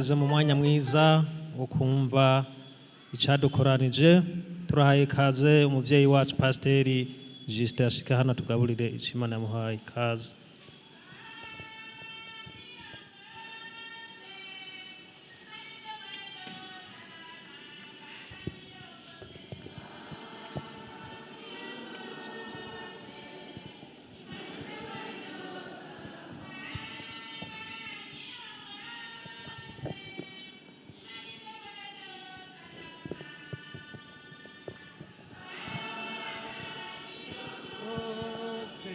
Tugeze mu mwanya mwiza wo kumva icadukoranije. Turahaye ikaze umuvyeyi wacu Pasiteri Justin ashika hano tugaburire ico Imana yamuhaye. Ikaze. Bose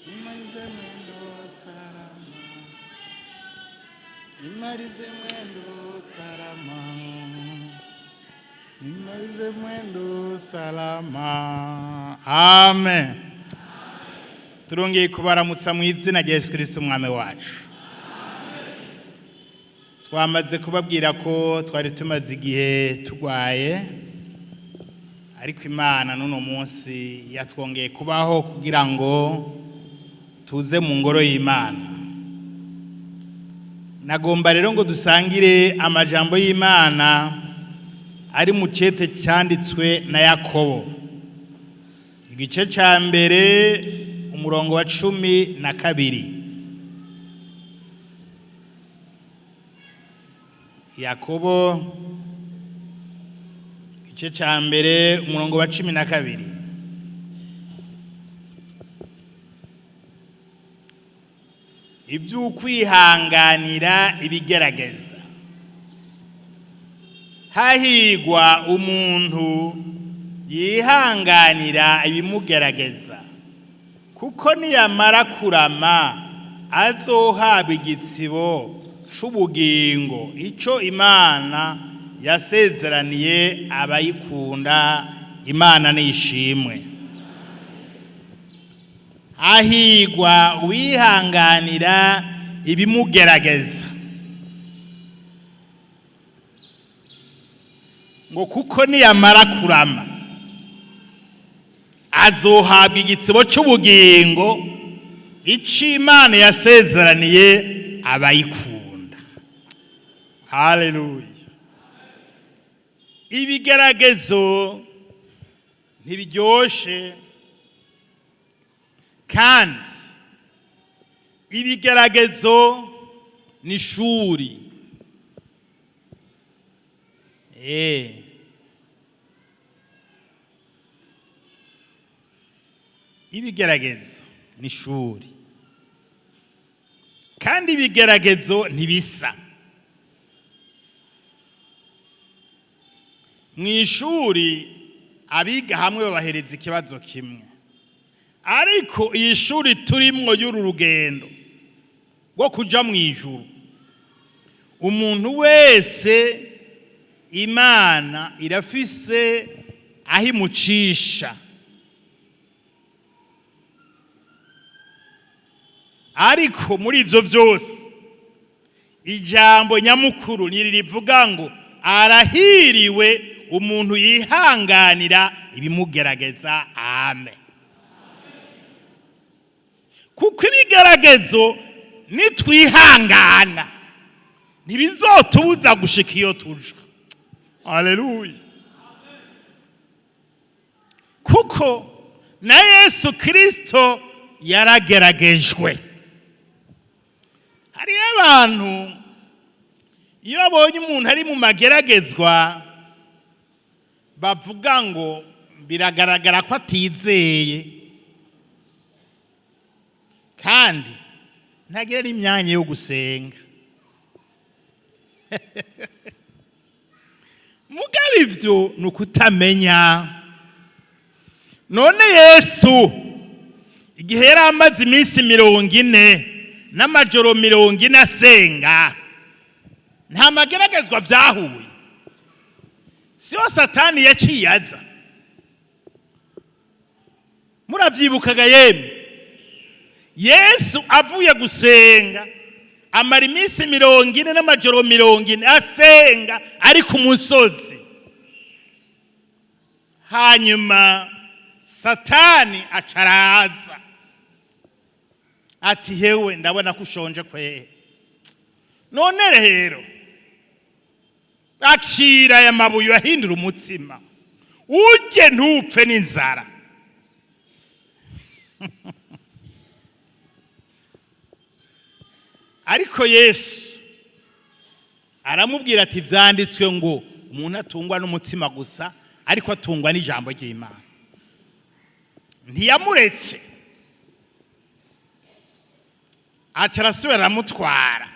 imarize mwendo salama, imarize mwendo salama, imarize mwendo salama. Amen. Turongeye kubaramutsa mu izina rya Yesu Kristo umwami wacu. Twamaze kubabwira ko twari tumaze igihe turwaye, ariko Imana n'uno munsi yatwongeye kubaho kugira ngo tuze mu ngoro y'Imana. Nagomba rero ngo dusangire amajambo y'Imana ari mu cete cyanditswe na Yakobo, igice cya mbere, umurongo wa 12. Yakobo igice cya mbere, umurongo wa 12. Iby'ukwihanganira ibigerageza. Hahigwa umuntu yihanganira ibimugerageza, kuko niyamara kurama azohabwa igitsibo c'ubugingo, ico Imana yasezeraniye abayikunda. Imana nishimwe. Hahigwa uwihanganira ibimugerageza, ngo kuko niyamara kurama azohabwa igitsibo c'ubugingo, ico Imana yasezeraniye abayikunda. Haleluya. Ibigeragezo ntibiryoshe, kandi ibigeragezo ni ishuri. Ibigeragezo ni ishuri, kandi ibigeragezo ntibisa. Mu ishuri abiga hamwe babahereza ikibazo kimwe, ariko iyi shuri turimwo y'uru rugendo rwo kuja mu ijuru, umuntu wese Imana irafise aho imucisha. Ariko muri ivyo vyose, ijambo nyamukuru ni rivuga ngo arahiriwe umuntu yihanganira ibimugerageza. Amen. Kuko ibigeragezo nitwihangana ntibizotubuza gushika iyo tuja. Haleluya. Kuko na Yesu Kristo yarageragejwe. Hariyo abantu iyo babonye umuntu ari mu mageragezwa bavuga ngo biragaragara ko atizeye, kandi ntagira n'imyanya yo gusenga. Mugabo ivyo ni ukutamenya. None Yesu igihe yari amaze iminsi 40 n'amajoro 40 asenga, nta mageragezwa vyahuye? Siyo Satani yaciye aza? Muravyibukaga yemwe, Yesu avuye gusenga, amara iminsi 40 n'amajoro 40 asenga ari ku musozi. Hanyuma Satani acaraza ati: "Hewe, ndabona ko ushonje kwehe. None rero Akira aya mabuye ahindura umutsima, urye ntupfe n'inzara. Ariko Yesu aramubwira ati: "Vyanditswe ngo umuntu atungwa n'umutsima gusa, ariko atungwa n'ijambo ry'Imana." Ntiyamuretse, aca arasubira aramutwara,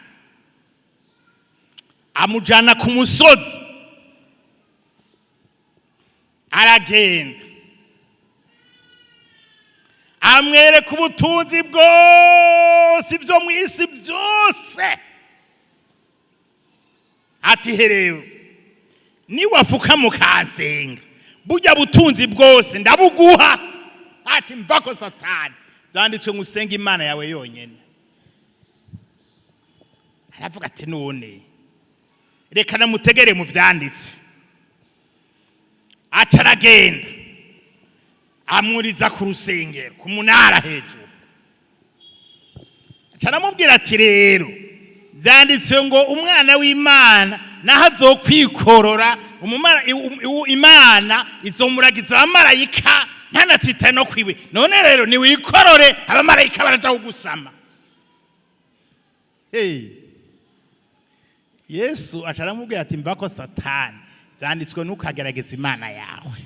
amujana ku musozi. Aragenda amwereka ubutunzi bwose, ibyo mu isi byose, ati: "Herewe, niwafuka mukasenga, burya butunzi bwose ndabuguha." Ati: "Mvako Satani, byanditswe ngo usenge Imana yawe yonyine." Aravuga ati: "None reka namutegere mu vyanditse." Aca aragenda amuriza ku rusengero, ku munara hejuru. Aca aramubwira ati: "Rero byanditswe ngo umwana w'Imana naho azokwikorora, Imana izomuragiza abamarayika, ntanatsitaye no kwiwe. None rero niwikorore, abamarayika baraja kugusama." Hey. Yesu aca aramubwira ati: "Mvako Satani, byanditswe ntukagerageza Imana yawe."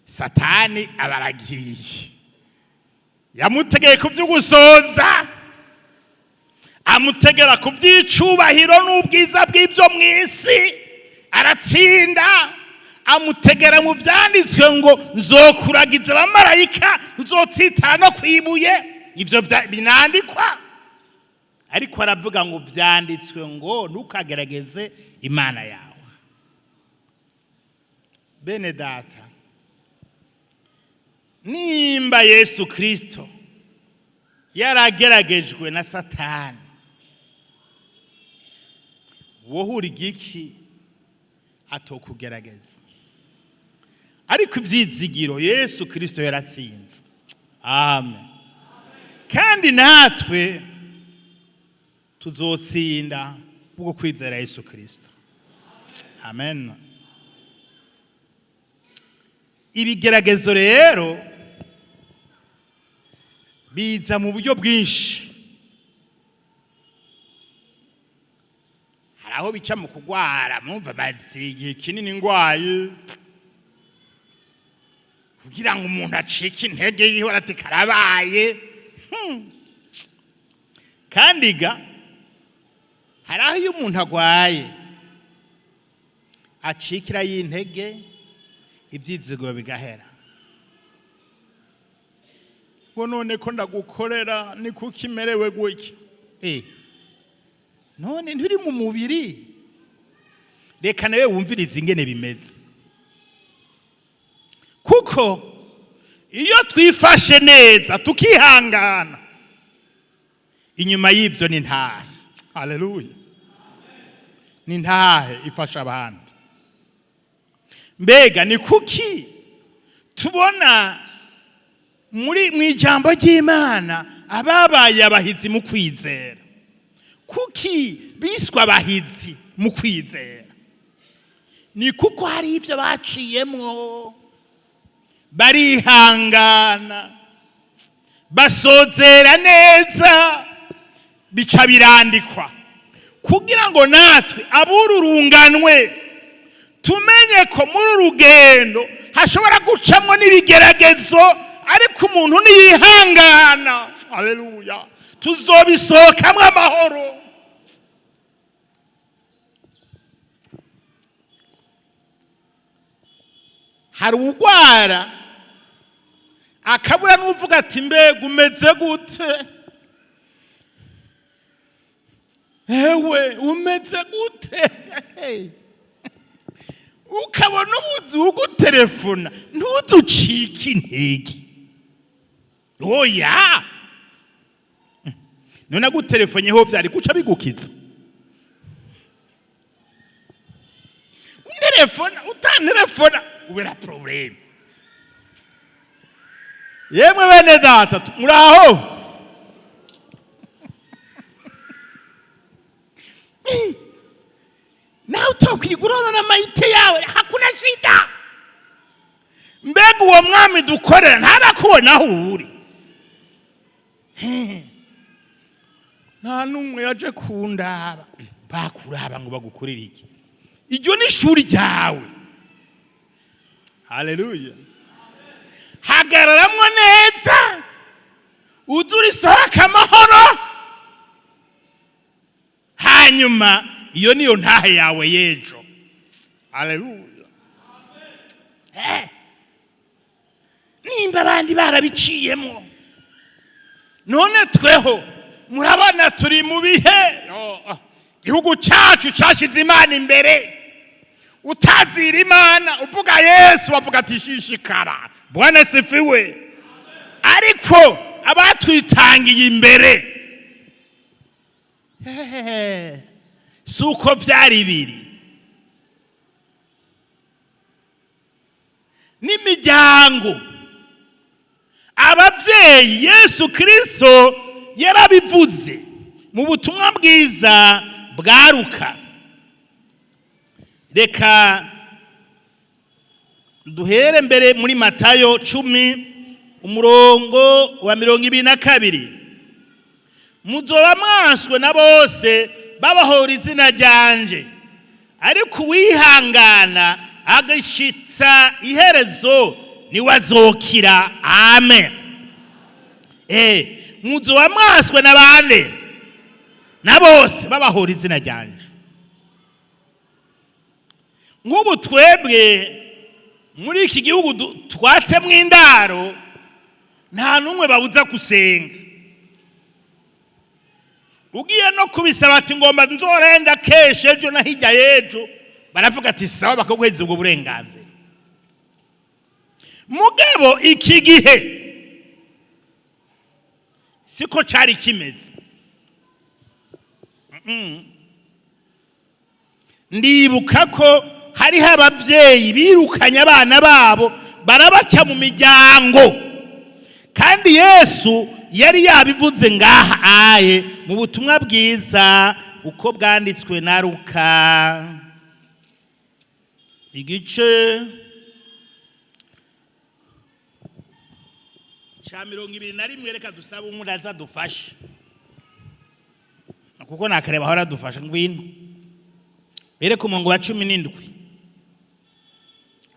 Satani abaragiye, yamutegeye ku by'ugusonza, amutegera ku by'icubahiro n'ubwiza bw'ibyo mu isi, aratsinda. Amutegera mu byanditswe ngo nzokuragiza abamarayika, uzotsitara no kwibuye, ibyo binandikwa. Ariko aravuga ngo byanditswe ngo ntukagerageze Imana yawe. Bene data, nimba Yesu Kristo yarageragejwe na Satani, wohura igiki atokugerageza? Ariko ibyizigiro, Yesu Kristo yaratsinze, amen. Kandi natwe tuzotsinda kubwo kwizera Yesu Kristo, amen. Ibigeragezo rero biza mu buryo bwinshi. Hari aho bica mu kugwara. Mwumva maze igihe kinini ngwaye, kugira ngo umuntu acike intege, yihora ati: "Karabaye." Kandi ga hari aho iyo umuntu agwaye acikira y'intege, ibyizigo bigahera, ngo: "None ko ndagukorera, ni kuko imerewe gutya?" None nturi mu mubiri? Reka nawe wumvirize ingene bimeze, kuko iyo twifashe neza tukihangana, inyuma y'ibyo ni ntahe. Haleluya! Ni ntahe ifasha abandi. Mbega ni kuki tubona muri mu ijambo ry'Imana ababaye abahizi mu kwizera? Kuki biswe abahizi mu kwizera? Ni kuko hari ibyo baciyemwo, barihangana, basozera neza, bica birandikwa kugira ngo natwe abururunganwe tumenye ko muri uru rugendo hashobora gucamwo n'ibigeragezo, ariko umuntu niyihangana, haleluya, tuzobisohokamwo amahoro. Hari ugwara akabura n'uvuga ati: "Mbega umeze gute? Ewe, umeze gute?" Ukabona ubuzi ugutelefona, ntuzucike intege. Oya, none agutelefone ho byari guca bigukiza? Unterefona utantelefona, ubera problème. Yemwe bene data, muraho? Nawe utokwigura n'amayite yawe, hakuna shida. Mbega uwo mwami dukorera ntabakubona aho uri? He. Nta n'umwe yaje kundaba. Bakuraba ngo bagukorere iki? Iryo ni ishuri ryawe. Haleluya! Hagararamwo neza, uze urisohoka amahoro. Hanyuma iyo niyo ntahe yawe y'ejo. Haleluya! Nimba abandi barabiciyemo, none tweho murabona turi mu bihe. Oh, igihugu cyacu cyashyize Imana imbere. Utazira Imana, uvuga Yesu, bavuga ati: "Shishikara." Bwana sifiwe! Ariko abatwitangiye imbere, hehehe, si uko byari biri. N'imiryango, ababyeyi, Yesu Kirisito yarabivuze mu butumwa bwiza bwa Luka. Reka duhere mbere muri Matayo 10, umurongo wa 22: "Muzoba mwanswe na bose babahora izina ryanje, ariko uwihangana agashitsa iherezo niwe azokira." Amen. Muzoba mwanswe na bande? Na bose babahora izina ryanje. Nk'ubu twebwe muri iki gihugu twatsemwo indaro, nta n'umwe babuza gusenga. Ugiye no kubisaba ati: "Ngomba nzorenda kesha ejo na hirya y'ejo," baravuga ati: "Sawa," bakaguheza ubwo burenganzira. Mugabo iki gihe siko cyari kimeze. Ndibuka ko hariho ababyeyi birukanye abana babo, barabaca mu miryango. Kandi Yesu yari yabivuze ngaha aye mu butumwa bwiza uko bwanditswe na Luka, igice cya 21. Reka dusabe umwe aza dufashe, kuko nakareba aho aradufasha. Ngwino, bereke umurongo wa 17,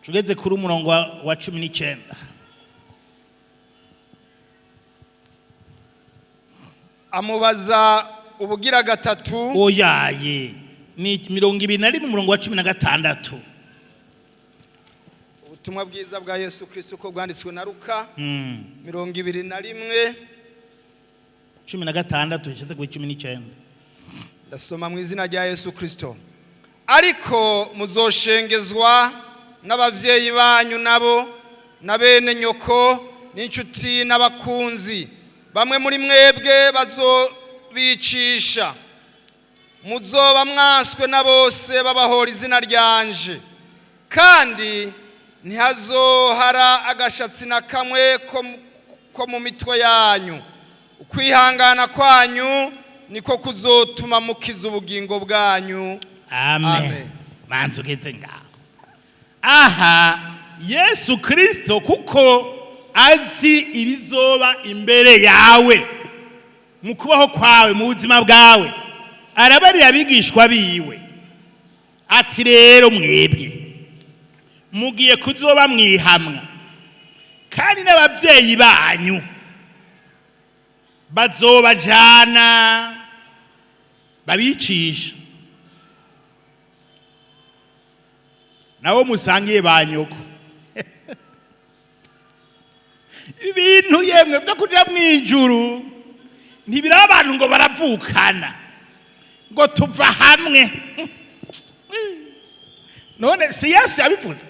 tugeze kuri umurongo wa 19. Amubaza ubugira gatatu. Oyaye, ni 21, umurongo wa 16. Ubutumwa bwiza bwa Yesu Kristo uko bwanditswe na Luka, 21. 16 ishyize kuri 19. Ndasoma mu izina rya Yesu Kristo: "Ariko muzoshengezwa n'ababyeyi banyu nabo na bene nyoko n'inshuti n'abakunzi. Bamwe muri mwebwe bazobicisha. Muzoba mwanswe na bose babahora izina ryanje, kandi ntihazohara agashatsi na kamwe ko mu mitwe yanyu. Ukwihangana kwanyu niko kuzotuma mukiza ubugingo bwanyu." Amen. Amen. Manzi ugeze ngaho. Aha Yesu Kirisito, kuko azi ibizoba imbere yawe, mu kubaho kwawe, mu buzima bwawe, arabarira abigishwa biwe ati: "Rero mwebwe mugiye kuzoba mwihamwa, kandi n'ababyeyi banyu bazobajana babicisha, nabo musangiye ba nyoko." Ibintu yemwe byo kuja mu ijuru ntibiraba abantu ngo baravukana, ngo tuva hamwe. None si Yesu yabivuze?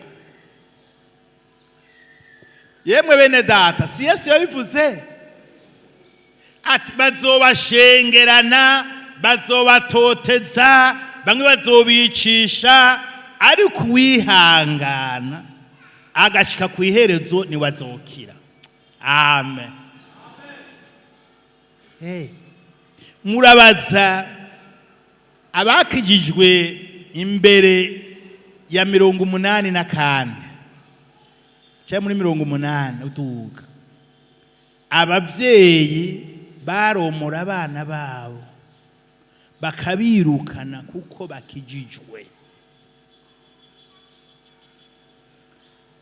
Yemwe bene data, si Yesu yabivuze ati: "Bazobashengerana, bazobatoteza, bamwe bazobicisha, ariko uwihangana agashika ku iherezo niwe azokira"? Amen. Hey. Murabaza abakijijwe. Imbere ya 84 cyangwa muri 80 uduga, ababyeyi baromora abana babo bakabirukana kuko bakijijwe.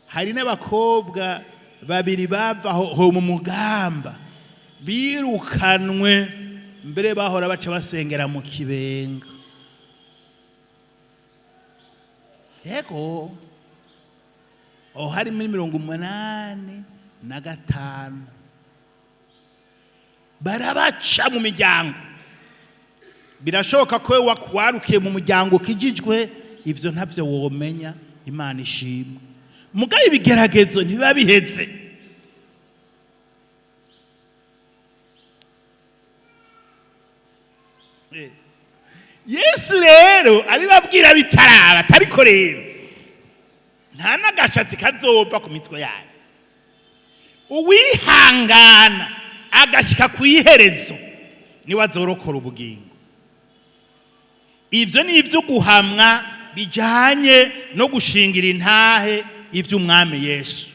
Hari n'abakobwa babiri bava ho mu Mugamba birukanwe, mbere bahora baca basengera mu Kibenga. Yego, aho hari muri 85 barabaca mu miryango. Birashoboka ko wowe warukiye mu muryango ukijijwe, ivyo ntabyo womenya. Imana ishimwe, mugabe ibigeragezo ntibiba biheze. Yesu rero aribabwira bitaraba, atariko rero nta n'agashatsi kazova ku mitwe yanyu. Uwihangana agashyika ku iherezo niwe azorokora ubugingo. Ibyo ni ibyo guhamwa bijyanye no gushingira intahe iby'Umwami Yesu.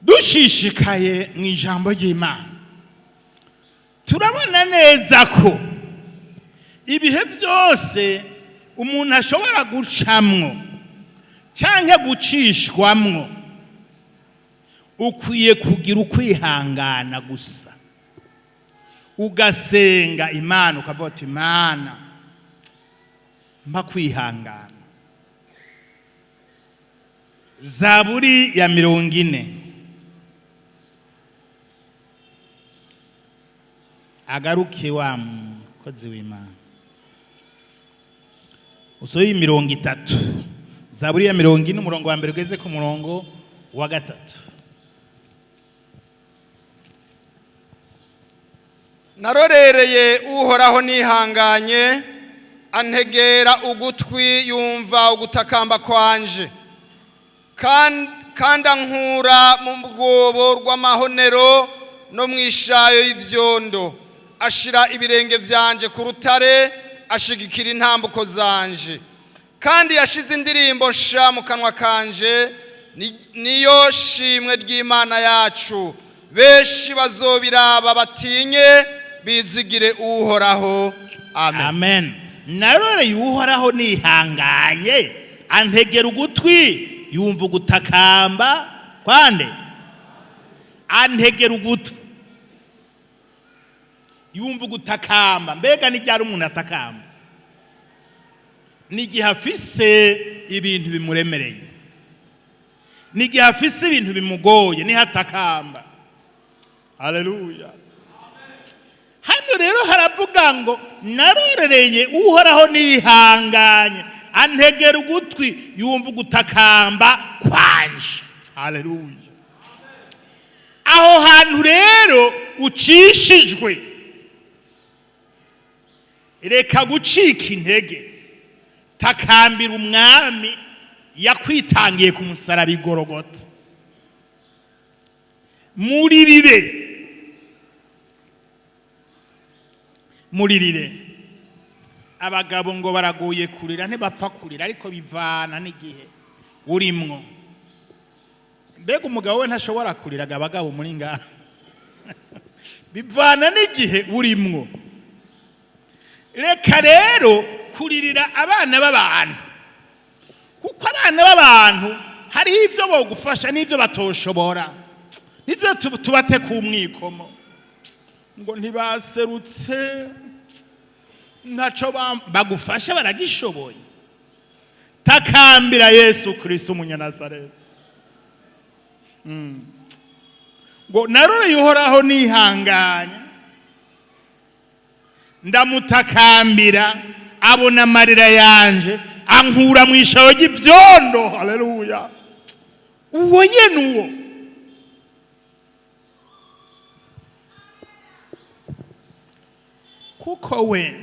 Dushishikaye mu ijambo ry'Imana, turabona neza ko ibihe byose umuntu ashobora gucamwo cyangwa gucishwamwo, ukwiye kugira ukwihangana gusa, ugasenga Imana, ukavuga uti: "Imana, mpa kwihangana." Zaburi ya 40, agaruke wa mukozi w'Imana, usoye 30. Zaburi ya 40, umurongo wa mbere ugeze ku murongo wa gatatu. Narorereye Uhoraho nihanganye, antegera ugutwi, yumva ugutakamba kwanje. Kandi ankura mu rwobo rw'amahonero no mu ishayo y'ivyondo. Ashira ibirenge vyanje ku rutare, ashigikira intambuko zanje. Kandi yashize indirimbo nsha mu kanwa kanje, niyo shimwe ry'Imana yacu. Benshi bazobiraba batinye, bizigire Uhoraho. Amen. Amen. Naroreye Uhoraho nihanganye, antegera ugutwi, yumva ugutakamba kwande. Antegera ugutwi, yumva ugutakamba. Mbega n'iryari umuntu atakamba? N'igihe afise ibintu bimuremereye, n'igihe afise ibintu bimugoye, niho atakamba. Haleluya! Hano rero haravuga ngo: "Narorereye Uhoraho nihanganye, antegera ugutwi, yumva ugutakamba kwanje." Haleluya! Aho hantu rero ucishijwe, reka gucika intege, takambira Umwami yakwitangiye ku musaraba igorogota. Muririre, muririre. Abagabo ngo baragoye kurira, ntibapfa kurira, ariko bivana n'igihe urimwo. Mbega umugabo we ntashobora kurira? Abagabo muri ngaha, bivana n'igihe urimwo. Reka rero kuririra abana b'abantu, kuko abana b'abantu hariho ibyo bogufasha n'ibyo batoshobora, nibyo tubate ku mwikomo ngo ntibaserutse, ntaco bagufasha baragishoboye. Takambira Yesu Kristo Umunyanazareti. Ngo: "Naroreye Uhoraho nihanganye, ndamutakambira, abona amarira yanje, ankura mu ishayo ry'ibyondo." Haleluya! Uwo nyene, uwo kuko we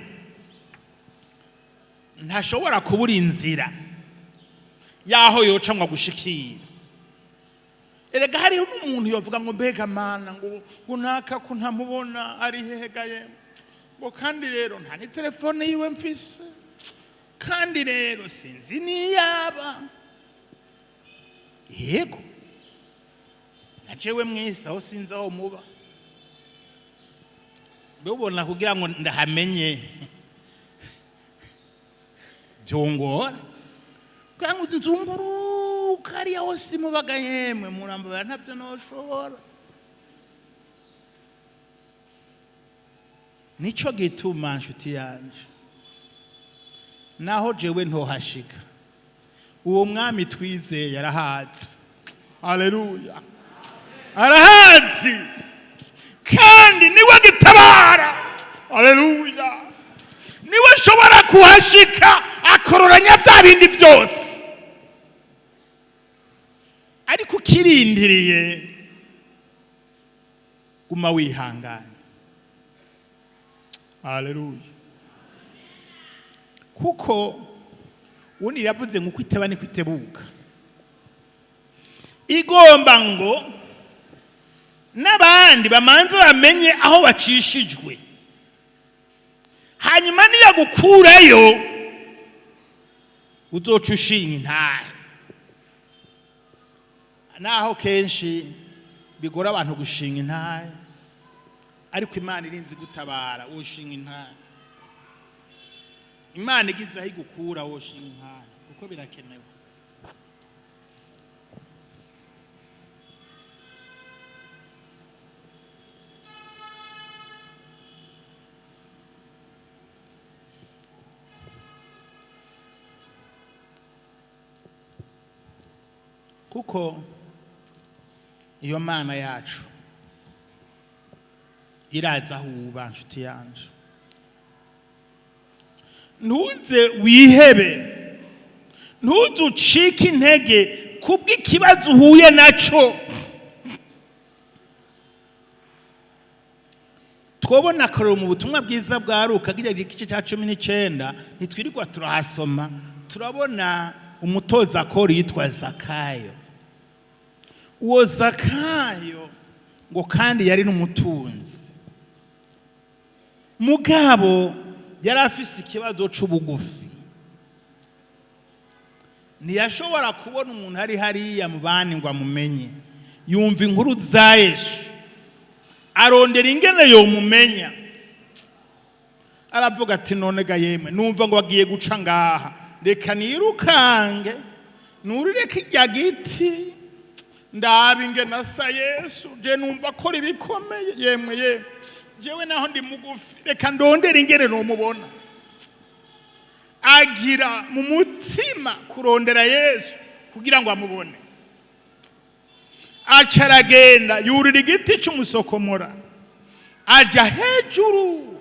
ntashobora kubura inzira yaho yoca ngo agushikira. Erega hariho n'umuntu yovuga ngo: "Mbega Mana, ngo naka ko ntamubona, ari hehegaye?" Ngo kandi rero nta ni telefone yiwe mfise, kandi rero sinzi niyaba. Yego, na jewe mwese aho sinzi aho muba. Mbubona kugira ngo ndahamenye byongora, kugira ngo nzunguruka hariya hose mubaga. Yemwe, murambabara, ntabyo noshobora. Nico gituma, nshuti yanje, naho jewe ntohashika, uwo mwami twizeye arahazi. Haleluya! Arahazi kandi niwe gitabara. Haleluya! Niwe ashobora kuhashika, akororanya bya bindi byose. Ariko ukirindiriye, guma wihanganye. Haleluya! Kuko ubundi yavuze ngo uko iteba niko itebuka, igomba ngo n'abandi bamanze bamenye aho bacishijwe, hanyuma niyagukurayo uzoca ushinga intahe. Naho kenshi bigora abantu gushinga intahe, ariko Imana irinze gutabara, woshinga intahe. Imana igize aho igukura, woshinga intahe, kuko birakenewe. Kuko iyo Mana yacu iraza aho uba. Nshuti yanje, ntuze wihebe, ntuze ucike intege kubw'ikibazo uhuye naco. Twobona akarorero mu butumwa bwiza bwa Luka, kirya gice cya 19, ntitwirirwa turahasoma. Turabona umutoza kori yitwa Zakayo. Uwo Zakayo ngo kandi yari n'umutunzi, mugabo yari afise ikibazo c'ubugufi. Ntiyashobora kubona umuntu ari hariya mu bandi ngo amumenye. Yumva inkuru za Yesu, arondera ingene yomumenya. Aravuga ati: "None ga yemwe, numva ngo bagiye guca ngaha, reka nirukange nurire kirya giti, ndabe ingene asa Yesu. Je numva akora ibikomeye. Yemwe yemwe, jewe naho ndi mugufi, reka ndondere ingene nomubona." Agira mu mutima kurondera Yesu kugira ngo amubone. Aca aragenda, yurira igiti cy'umusokomora, aja hejuru.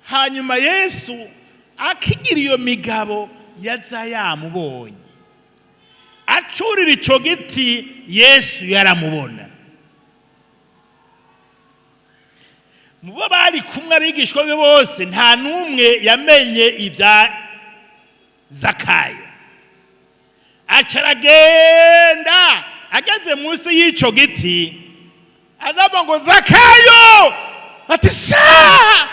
Hanyuma Yesu akigira iyo migabo, yaza yamubonye. Acurira ico giti, Yesu yaramubona. Mu bo bari kumwe, abigishwa be bose, nta n'umwe yamenye ibya Zakayo. Aca aragenda, ageze munsi y'ico giti, aravuga ngo: "Zakayo!" Ati: "Sa,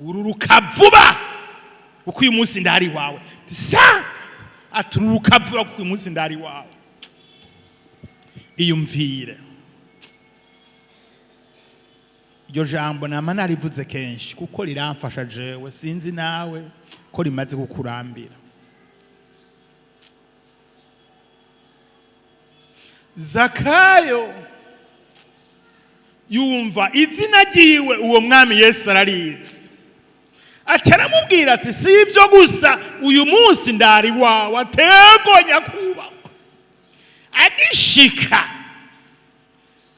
ururuka vuba, kuko uyu munsi ndari iwawe." Ati: "Sa!" Ati: "Ururuka vuba, kuko uyu munsi ndari iwawe." Iyumvire iryo jambo, nama narivuze kenshi kuko riramfasha jewe. Sinzi nawe ko rimaze kukurambira. Zakayo yumva izina ryiwe, uwo mwami Yesu ararizi. Aca aramubwira ati: "Si ibyo gusa, uyu munsi ndari wawe." "Atego, nyakubahwa." Agishika,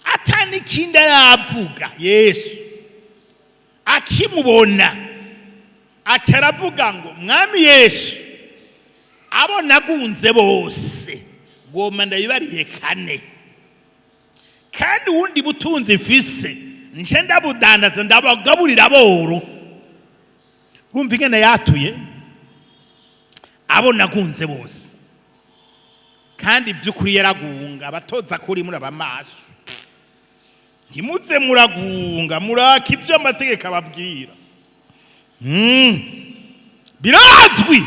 atanikindi aravuga, Yesu akimubona aca aravuga ngo: "Mwami Yesu, abo nagunze bose ngoma ndabibariye kane, kandi uwundi butunzi mfise nje ndabudandaza, ndabagaburira aboro." Urumva ingene yatuye: "Abo nagunze bose." Kandi by'ukuri yaragunga. Abatoza kuri muri abamaso, ntimuze muragunga, muraka ibyo amategeko ababwira. Birazwi.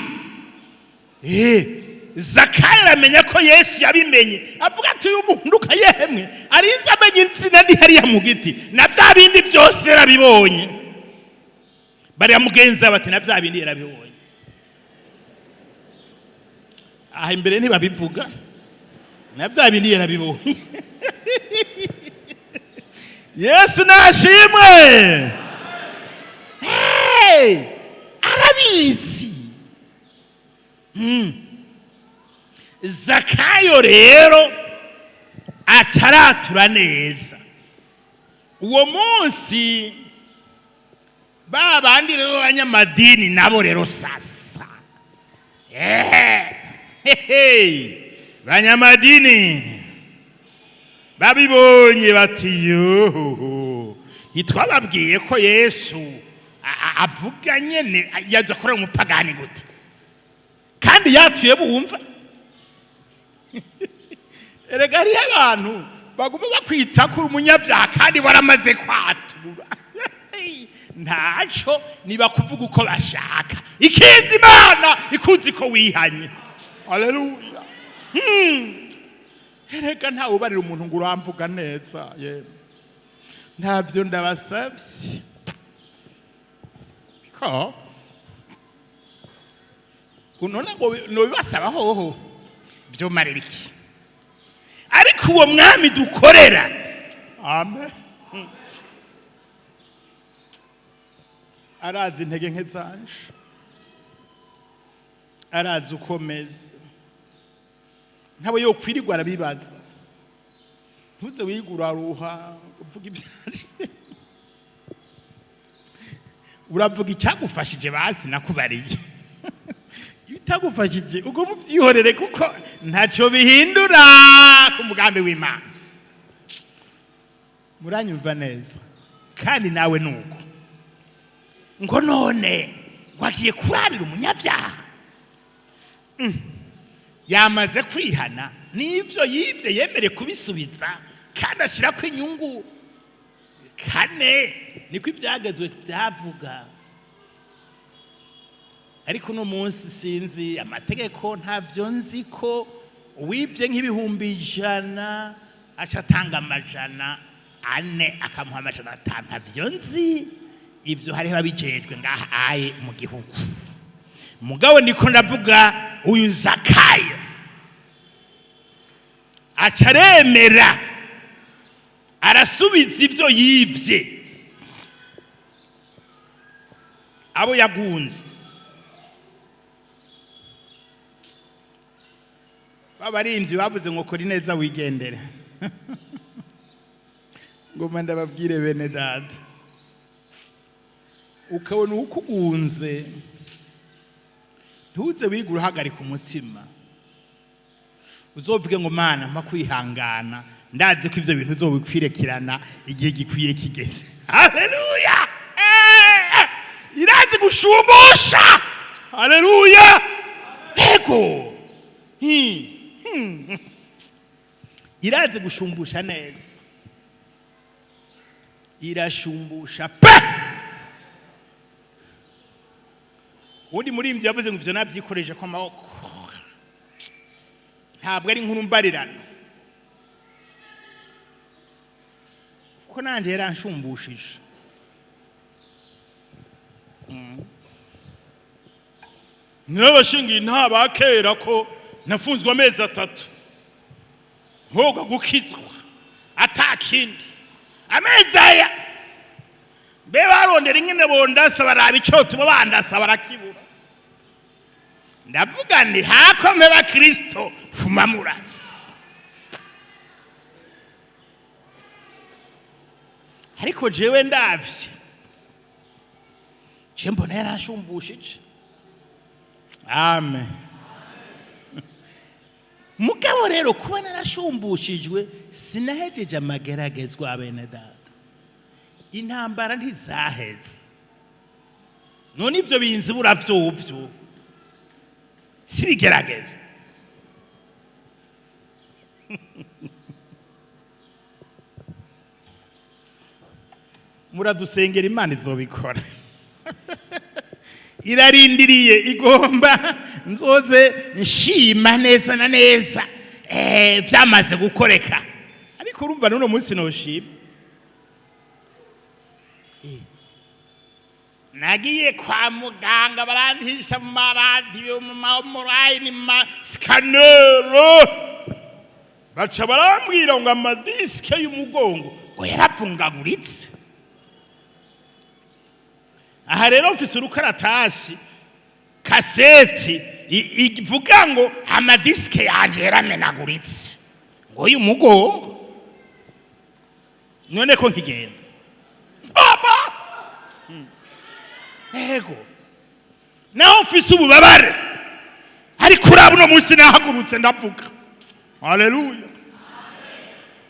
Zakayo aramenya ko Yesu yabimenye, avuga ati: "Uyu muntu ukayemwe arinze amenya insina ndi hariya mu giti, na bya bindi byose yarabibonye." Bariya mugenzi bati: "Na bya bindi yarabibonye." Aha imbere ntibabivuga, na bya bindi yarabibonye. Yesu nashimwe. Hey! Arabizi. Zakayo rero ataratura neza uwo munsi. Ba bandi rero abanyamadini nabo rero sasa, hehe, banyamadini babibonye bati: "Yohoho, ntitwababwiye ko Yesu avuga nyene yaza kurera umupagani gute?" Kandi yatuye bumva. Erega hariho abantu baguma bakwita ko uri umunyabyaha kandi waramaze kwatura. Ntaco niba kuvuga uko bashaka, ikizi Imana ikuzi ko wihanye. Haleluya. Erega ntawe ubarira umuntu ngo uramvuga neza. Yemwe, ntabyo ndabasabye ko none ngo nobibasaba hoho vyomarira iki? Ariko uwo mwami dukorera, amen, arazi intege nke zanje, arazi uko meze, ntawe yokwirirwa arabibaza. Ntuze wiga uraruha uvuga ibyanje, uravuga icyagufashije. Basi nakubariye ibitagufashije, ubwo mubyihorere, kuko ntacyo bihindura ku mugambi w'Imana. Muranyumva neza? Kandi nawe nuko ngo none wagiye kurarira umunyabyaha. Yamaze kwihana, n'ibyo yibye yemere kubisubiza, kandi ashyira ko inyungu kane, niko ibyagezwe byavuga. Ariko uno munsi sinzi amategeko, ntabyo nzi, ko uwibye nk'100,000 aca atanga 400, akamuha 500. Ntabyo nzi ibyo, hariho ababijejwe ngaha aye mu gihugu. Mugabo ndiko ndavuga uyu Zakayo aca aremera, arasubiza ibyo yibye abo yagunze. Babarinzi bavuze ngo kora ineza wigendere. Ngoma ndababwire, bene data, ukabona ukugunze, ntuze wiga uhagarika umutima. Uzovuge ngo: "Mana, mpa kwihangana, ndazi ko ivyo bintu uzobikwirekirana igihe gikwiye kigeze." Haleluya. Irazi gushumbusha. Haleluya. Ego. Irazi gushumbusha neza, irashumbusha pe. Ubundi murimbyi yavuze ngo ivyo navyikoreje ko amaboko, ntabwo ari inkuru mbarirano, kuko nanjye yaransumbushije. N'abashingiye nta bakera ko nafunzwe amezi 3 nkoga gukizwa, atakindi amezi aya. Mbe barondera ingene bondasa, baraba icyo tuba bandasa, barakibura. Ndavuga nti hako mpeba Kristo, fuma murasi. Ariko jewe ndavye, je mbona yarasumbushije. Amen. Mugabo rero kuba narashumbushijwe, sinahejeje amageragezwa, bene data. Intambara ntizaheze. None ibyo binzibura vyovyo si bigeragezo? Muradusengera, Imana izobikora. Irarindiriye, igomba nzoze nshima neza na neza byamaze gukoreka. Ariko urumva n'uno munsi noshima. Nagiye kwa muganga, barantisha mu maradiyo, mu mamorayini, mu mascanner, baca barambwira ngo amadisques y'umugongo ngo yaravungaguritse. Aha rero mfise urukaratasi, kaseti ivuga ngo amadisques yanje yaramenaguritse ngo y'umugongo. None ko nkigenda aba ego, naho mfise ububabare, ariko uraba uno munsi nahagurutse ndavuga haleluya.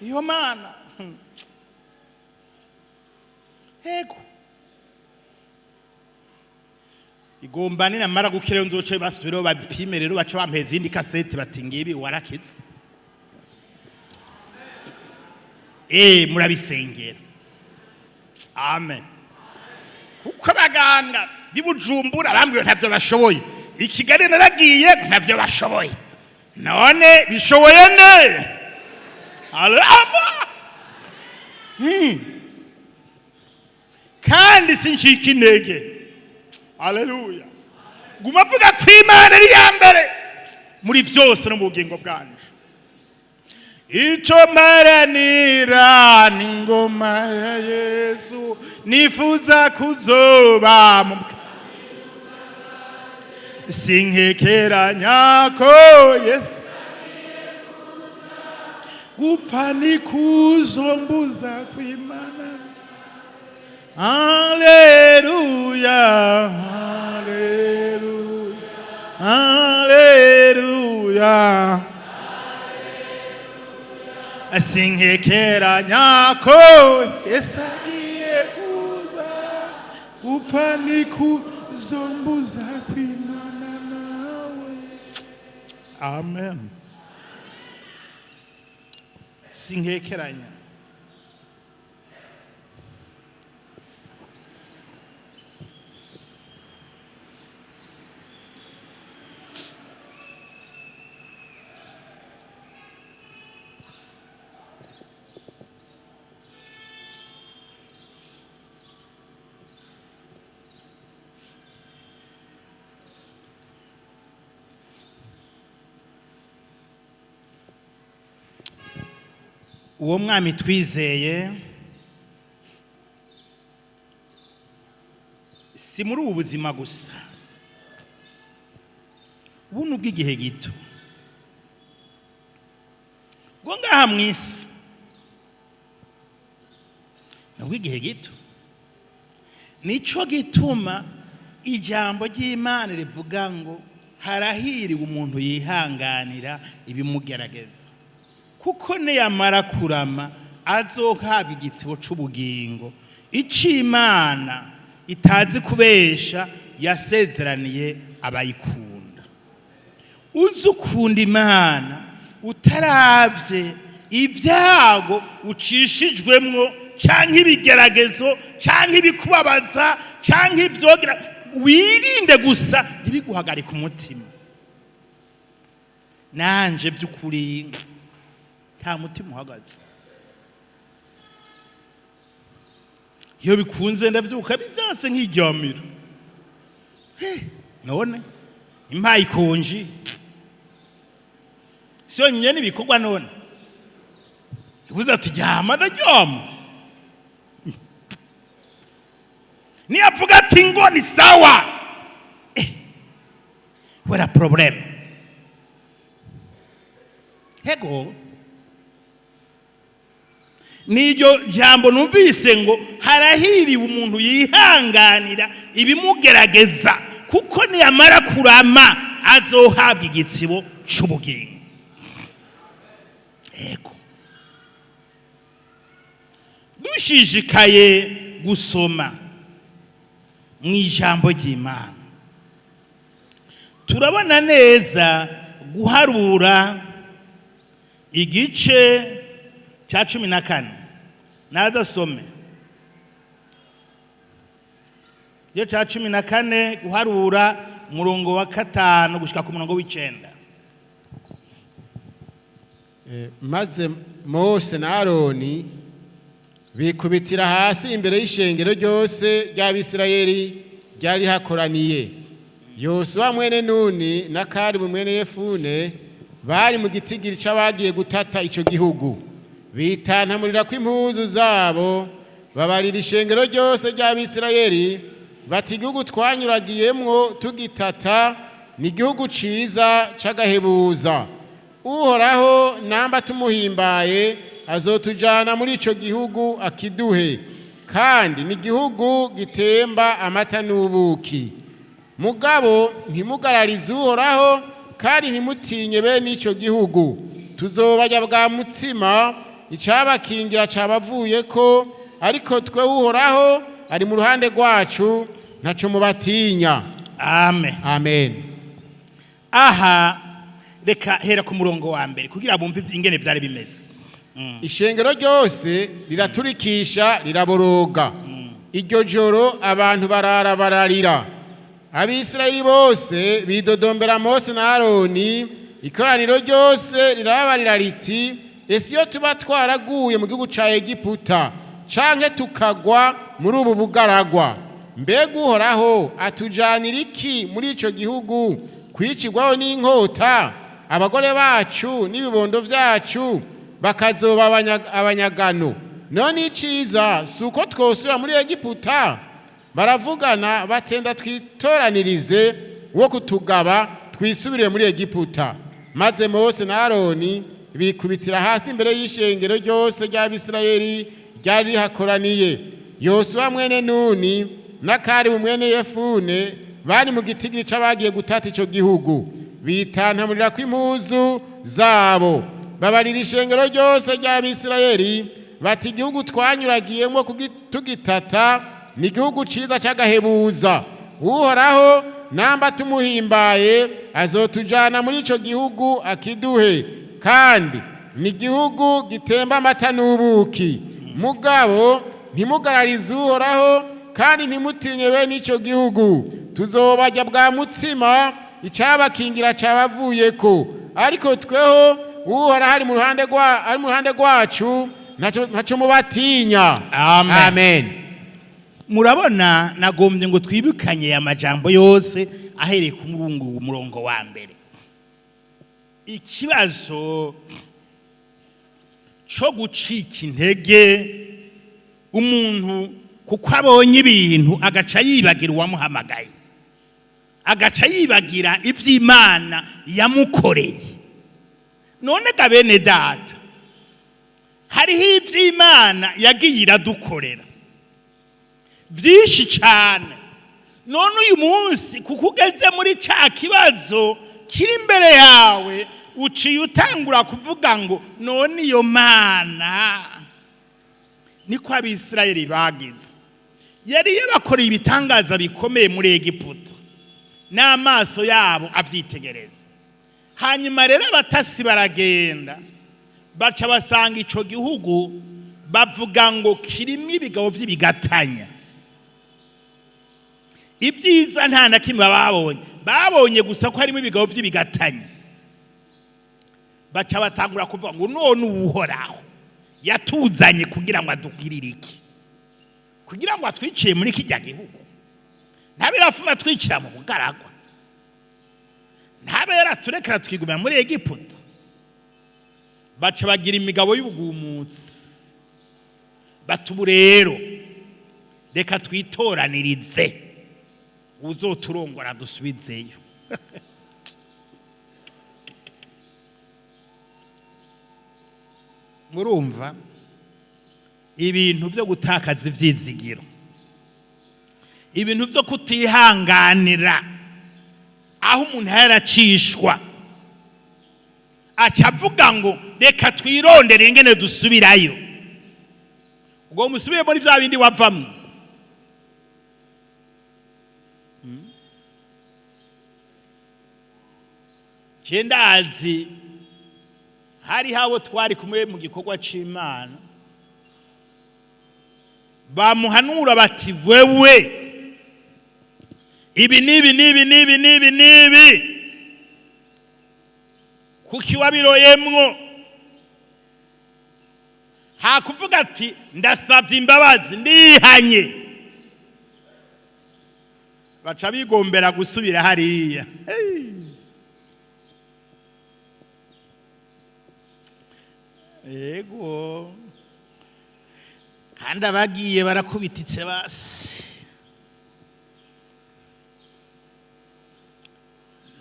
Iyo Mana, ego, igomba ninamara gukira nzoce basubiraho babipime. Rero baca bampeza iyindi kasete, bati ngibi warakize. Murabisengera, amen. Kuko abaganga b'i Bujumbura bambwiye ntavyo bashoboye, i Kigali naragiye ntavyo bashoboye. None bishoboye ne Alaba. Kandi sincika intege, haleluya. Guma avuga ko Imana ari iya mbere muri byose no mu bugingo bwanje. Icyo mparanira ni ingoma ya Yesu, nifuza kuzoba mu sinkekeranya ko Yesu gupfa nikuzombuza kwimana. Haleluya, haleluya, haleluya. Sinkekeranya ko Yesu agiye kuza, gupfa nikuzombuza kwimana nawe. Amen. Sinkekeranya. Uwo mwami twizeye si muri ubu buzima gusa, ubu ni ubw'igihe gito bwo ngaha mu isi, ni ubw'igihe gito. Nico gituma ijambo ry'Imana rivuga ngo harahiriwe umuntu yihanganira ibimugerageza, kuko niyamara kurama azohabwa igitsibo c'ubugingo ico Imana itazi kubesha yasezeraniye abayikunda. Uzi ukunda Imana utaravye ibyago ucishijwemwo, canke ibigeragezo, canke ibikubabaza, canke ivyogera, wirinde gusa ntibiguhagarike umutima. Nanje by'ukuri nta mutima uhagaze. Iyo bikunze ndavyuka, bivyanse nkiryamira. None impaye ikonji siyo nyene ibikorwa. None ibuze ati ryama, ndaryama. Niyavuga ati ngo ni sawa, wera problème. Hego, niryo jambo numvise ngo harahiriwe umuntu yihanganira ibimugerageza, kuko niyamara kurama azohabwa igitsibo c'ubugingo. Ego, dushishikaye gusoma mu ijambo ry'Imana, turabona neza guharura Igice cya 14, nadasome. Igice cya 14, guharura, umurongo wa 5 gushika ku murongo w'9. Maze Mose na Aroni bikubitira hasi imbere y'ishengero ryose ry'Abisirayeli ryari hakoraniye. Yosuwa mwene Nuni na Karibu mwene Yefune bari mu gitigiri c'abagiye gutata ico gihugu. Bitantamurira kw'impuzu zabo, babarira ishengero ryose ry'Abisirayeli bati: "Igihugu twanyuragiyemwo tugitata ni igihugu ciza c'agahebuza. Uhoraho namba tumuhimbaye, azotujana muri ico gihugu akiduhe, kandi ni igihugu gitemba amata n'ubuki. Mugabo ntimugararize Uhoraho, kandi ntimutinye bene ico gihugu. Tuzobarya bwa mutsima, icabakingira cabavuyeko, ariko twe Uhoraho ari mu ruhande rwacu, ntaco mubatinya." Amen. Amen. Aha reka hera ku murongo wa mbere kugira bumve ingene vyari bimeze. Ishengero ryose riraturikisha, riraboroga. Iryo joro abantu barara bararira. Abisirayeli bose bidodombera Mose na Aroni. Ikoraniro ryose rirababarira riti: "Ese iyo tuba twaraguye mu gihugu ca Egiputa, canke tukagwa muri ubu bugaragwa? Mbega Uhoraho atujanira iki muri ico gihugu kwicirwaho n'inkota, abagore bacu n'ibibondo vyacu bakazoba abanyagano? None iciza si uko twosubira muri Egiputa?" Baravugana batenda: "Twitoranirize wo kutugaba, twisubire muri Egiputa." Maze Mose na Aroni bikubitira hasi imbere y'ishengero ryose ry'Abisirayeli ryari rihakoraniye. Yosuwa mwene Nuni na Karibu mwene Yefune bari mu gitigiri c'abagiye gutata ico gihugu. Bitantamurira kw'impuzu zabo, babarira ishengero ryose ry'Abisirayeli bati: "Igihugu twanyuragiyemo tugitata ni igihugu ciza c'agahebuza. Uhoraho namba tumuhimbaye, azotujana muri ico gihugu akiduhe, kandi ni igihugu gitemba amata n'ubuki. Mugabo ntimugararize Uhoraho, kandi ntimutinye bene ico gihugu. Tuzobarya bwa mutsima, icabakingira cabavuyeko, ariko tweho Uhoraho ari mu ruhande rwacu, ntaco mubatinya." Amen. Amen. Murabona, nagombye ngo twibukanye aya majambo yose ahereye ku murongo wa mbere. Ikibazo cyo gucika intege, umuntu kuko abonye ibintu agaca yibagira uwamuhamagaye, agaca yibagira iby'Imana yamukoreye. None ga bene data, hariho iby'Imana yagiye iradukorera byinshi cyane. None uyu munsi kuko ugeze muri cya kibazo kiri imbere yawe, uciye utangura kuvuga ngo: "None iyo Mana?" Niko Abisirayeli bagize. Yari yabakoreye ibitangaza bikomeye muri Egiputa n'amaso yabo abyitegereza. Hanyuma rero abatasi baragenda, baca basanga ico gihugu, bavuga ngo kirimo ibigabo by'ibigatanya. Ibyiza nta na kimwe babonye, babonye gusa ko harimo ibigabo by'ibigatanya. Baca batangura kuvuga ngo: "None Uhoraho yatuzanye kugira ngo adugirire iki? Kugira ngo atwiciye muri kijya gihugu? Ntabe yarafuma atwicira mu bugaragwa? Ntabe yaraturekera twigumira muri Egiputa?" Baca bagira imigabo y'ubugumutsi, bati: "Ubu rero reka twitoranirize uzoturongora dusubizeyo." Murumva ibintu byo gutakaza ibyizigiro, ibintu byo kutihanganira aho umuntu yaracishwa, aca avuga ngo: "Reka twirondere ingene dusubirayo." Ubwo musubire muri bya bindi wavamwo. Je ndazi Hariho abo twari kumwe mu gikorwa c'Imana bamuhanura bati: "Wewe, ibi n'ibi n'ibi n'ibi n'ibi n'ibi, kuki wabiroyemwo?" Hakuvuga ati: "Ndasabye imbabazi, ndihanye," baca bigombera gusubira hariya. Hey. Yego, kandi abagiye barakubititse basi.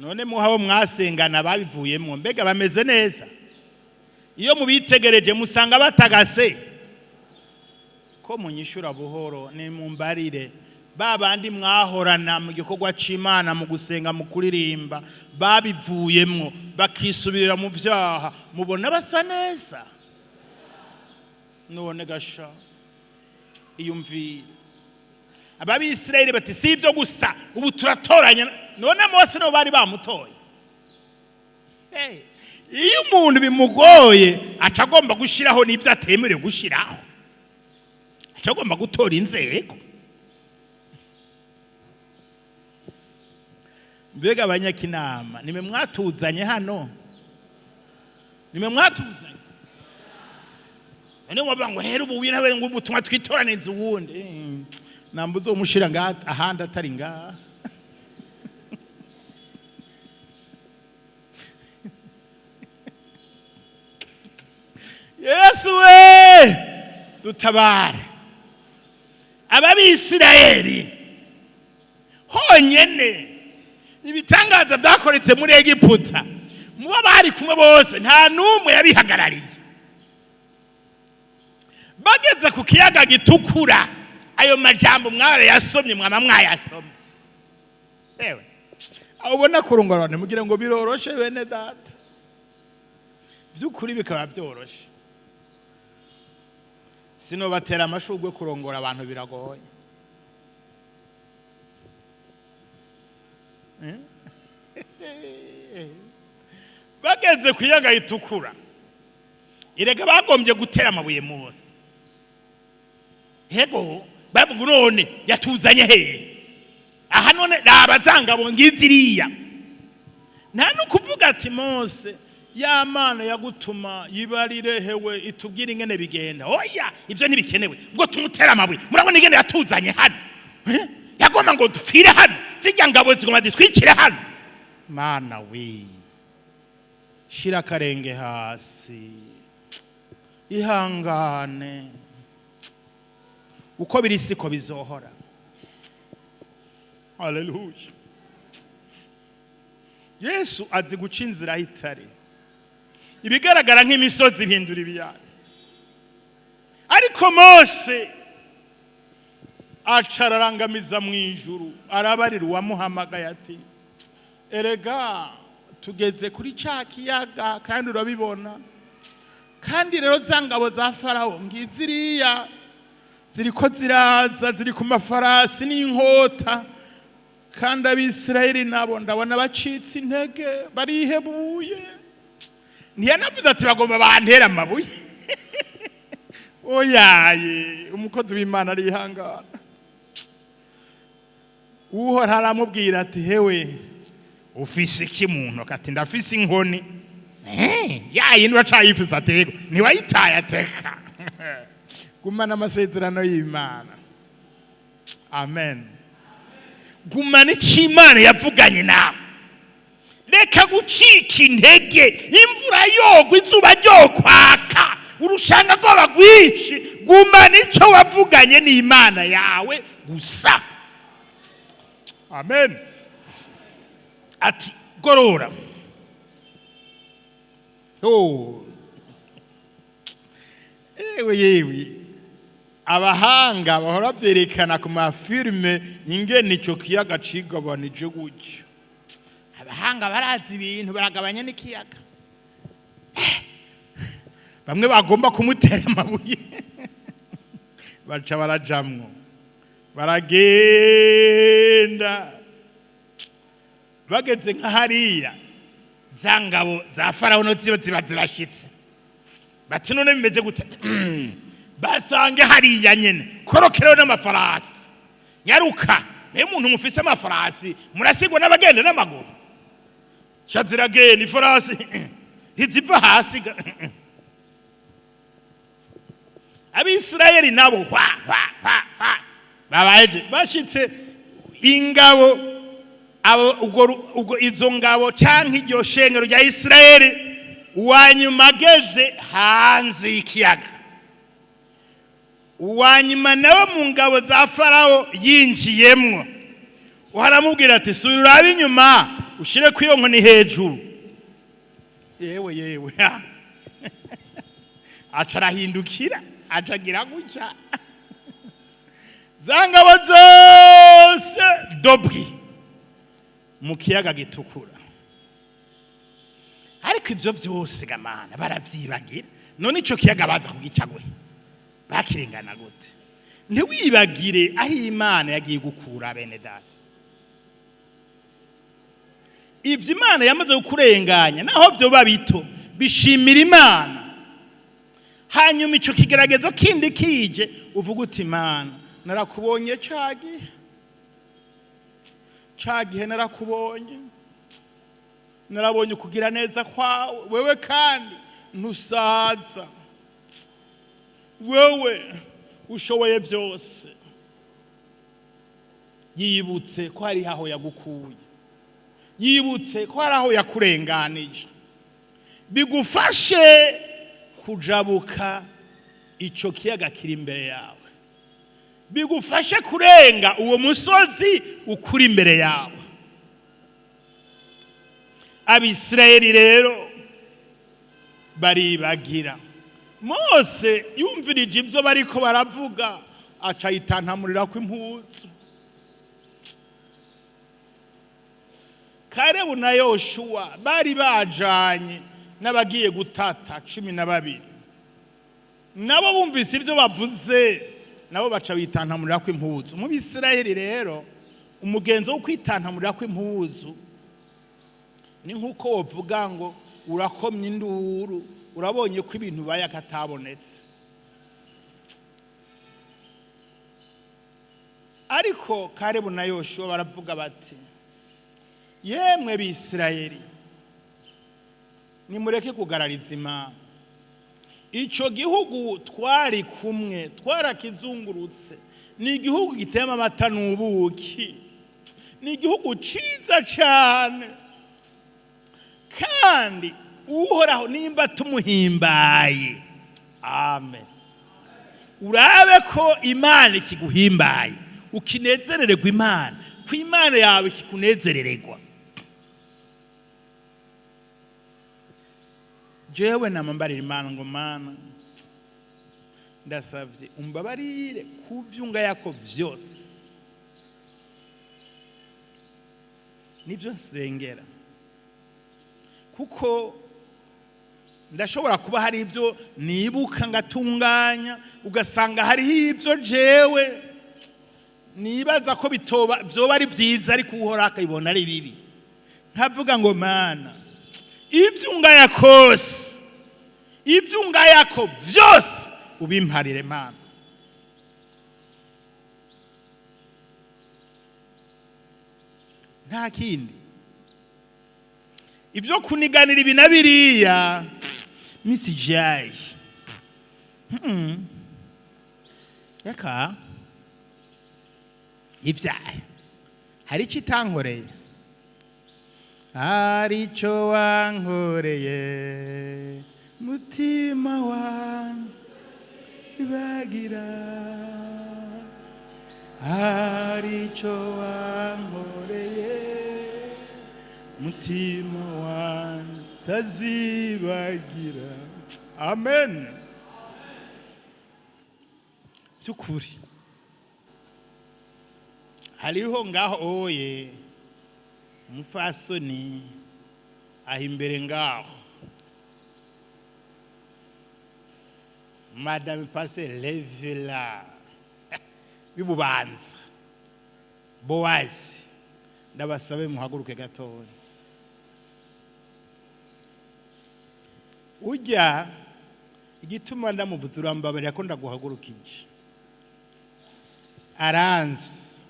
None muhabo mwasengana babivuyemo, mbega bameze neza? Iyo mubitegereje musanga batagase ko munyishura buhoro. Ni mumbarire, ba bandi mwahorana mu gikorwa c'Imana, mu gusenga, mu kuririmba, babivuyemwo bakisubirira mu vyaha, mubona basa neza? None gasha, iyumvire. Ababisirayeli bati: "Si ibyo gusa, ubu turatoranya." None Mose nibo bari bamutoye. Hey, iyo umuntu bimugoye aca agomba gushyiraho n'ibyo atemerewe gushyiraho, aca agomba gutora inzego. Mbega abanyakinama, nimwe mwatuzanye hano, nimwe mwatuzanye. None mwavuga ngo rero ubu nawe ngo ubutumwa twitoranize uwundi. Namba uzomushira ngaha ahandi atari ngaha. Yesu we, dutabare. Ababisirayeli honyene ibitangaza byakoretse muri Egiputa, mubo bari kumwe bose nta n'umwe yabihagarariye. Bageze ku kiyaga gitukura, ayo majambo mwarayasomye, mwama mwayasomye. Ewe, aho ubona kurongorana mugira ngo biroroshe, bene data, by'ukuri bikaba byoroshe. Sinobatera amashurwe, kurongora abantu biragoye. Bageze ku kiyaga gitukura, erega bagombye gutera amabuye Mose. Hego, bavuga: "None yatuzanye hehe aha? None raba zangabo ngiziriya." Nta no kuvuga ati: "Mose, ya Mana yagutuma yibarire hewe, itubwire ingene bigenda." Oya, ibyo ntibikenewe ngo tumutere amabuye. "Murabona ingene yatuzanye hano? Eh? Yagomba ngo dupfire hano, zirya ngabo zigomba zitwikire hano." Mana we, shira akarenge hasi, ihangane. Uko biri siko bizohora. Haleluya! Yesu azi guca inzira aho itari. Ibigaragara nk'imisozi bihindura ibiyaya. Ariko Mose aca ararangamiza mu ijuru, arabarira uwamuhamagaye ati: "Erega tugeze kuri ca kiyaga, kandi urabibona, kandi rero za ngabo za Farawo ngiziriya ziriko ziraza, ziri ku mafarasi n'inkota, kandi Abisirayeli nabo ndabona bacitse intege, barihebuye." Ntiyanavuze ati: "Bagomba bantera amabuye." Oyaye, umukozi w'Imana arihangana. Uhora aramubwira ati: "Hewe, ufise iki mu ntoki?" Ati: "Ndafise inkoni." "Ya yindi uracayifise?" Ati: "Yego." "Ntiwayitaye?" Ateka gumana amasezerano y'Imana. Amen. Gumana icyo Imana yavuganye nawe, reka gucika intege. Imvura yogwa, izuba ryokwaka, urushanga rwoba rwinshi, gumana icyo wavuganye n'Imana yawe gusa. Amen. Ati: "Gorora." Oh. Ewe yewe, abahanga bahora byerekana ku mafilime ingene icyo kiyaga cigabanije gutyo. Abahanga barazi ibintu, baragabanya n'ikiyaga. Bamwe bagomba kumutera amabuye baca barajamwo, baragenda. Bageze nka hariya Za ngabo za Farawo no ziba ziba zirashitse, bati: "None bimeze gute?" Basange hariya nyene korokerewe n'amafarasi. Nyaruka nayo, umuntu mufise amafarasi murasigwa n'abagenda n'amaguru. Sha, ziragenda, ifarasi ntiziva hasi ga. Abisirayeli nabo hwa hwa hwa hwa, babaje bashitse ingabo abo ubwo izo ngabo canke iryo shengero rya Isirayeli, uwanyuma ageze hanze y'ikiyaga, uwanyuma nawe mu ngabo za Farawo yinjiyemwo, uharamubwira ati: "Subira urabe inyuma, ushire ku iyo nkoni hejuru." Yewe yewe, aca arahindukira, aca agira gutya, za ngabo zose dobwi mu kiyaga Gitukura. Ariko ivyo vyose gamana baravyibagira. None ico kiyaga baza kugica gwe, bakirengana gute? Ntiwibagire aho Imana yagiye gukura bene data. Ivyo Imana yamaze kukurenganya, naho vyoba bito, bishimira Imana. Hanyuma ico kigeragezo kindi kije, uvuga uti: "Imana, narakubonye ca gihe, ca gihe narakubonye, narabonye ukugira neza kwawe wewe, kandi ntusaza, wewe ushoboye byose." Yibutse ko hari aho yagukuye, yibutse ko hari aho yakurenganije, bigufashe kujabuka icyo kiyaga kiri imbere yawe, bigufashe kurenga uwo musozi ukuri imbere yawe. Abisirayeli rero baribagira. Mose yumvirije ibyo bariko baravuga, aca yitantamurira ko impuzu. Karebu na Yoshuwa bari bajanye n'abagiye gutata 12, nabo bumvise ibyo bavuze, nabo baca bitantamurira ko impuzu. Mu Bisirayeli rero, umugenzo wo kwitantamurira ko impuzu ni nk'uko wovuga ngo urakomye induru, urabonye ko ibintu bibaye akatabonetse. Ariko Karebu na Yoshuwa baravuga bati: "Yemwe Bisirayeli, nimureke kugarariza Imana. Icyo gihugu twari kumwe, twarakizungurutse, ni igihugu gitema amata n'ubuki, ni igihugu cyiza cyane. Kandi Uhoraho nimba tumuhimbaye, amen." Urabe ko Imana ikiguhimbaye, ukinezerererwa Imana, ko Imana yawe ikikunezerererwa. Jewe namambarira Imana ngo: "Mana, ndasavye umbabarire ku vyungayako vyose." Nivyo nsengera, kuko ndashobora kuba hari ibyo nibuka ngatunganya, ugasanga hariho ibyo jewe nibaza ko bitoba byoba ari byiza, ariko Uhoraho akabibona ari bibi. Nkavuga ngo: "Mana, ibyo ungaya kose, ibyo ungayako byose, ubimparire Mana." Nta kindi, ibyo kuniganira ibi na biriya misi jayi reka ibyaye. Hari icyo itankoreye, hari icyo wankoreye, mutima wanjye bagira, hari icyo wankoreye, mutima wanjye tazibagira. Amen. By'ukuri hariho ngaho oye umupfasoni aho imbere ngaho, Madame Pase Levela w'Ibubanza Bowazi, ndabasabe muhaguruke gatoya. Ujya igituma ndamuvuze, urambabarira ko ndaguhagurukije. Aranzi,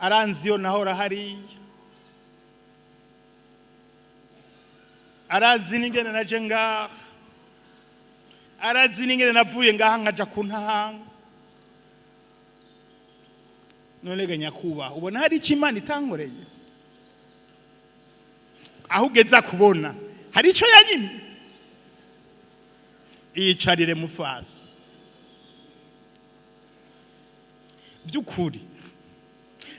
aranzi iyo nahora hariya, arazi n'ingene naje ngaha, arazi n'ingene navuye ngaha nkaja ku ntahanga. None ga nyakubahwa, ubona hari icyo Imana itankoreye? Aho ugeza kubona hari icyo yanyimye? Iyicarire mufaso. By'ukuri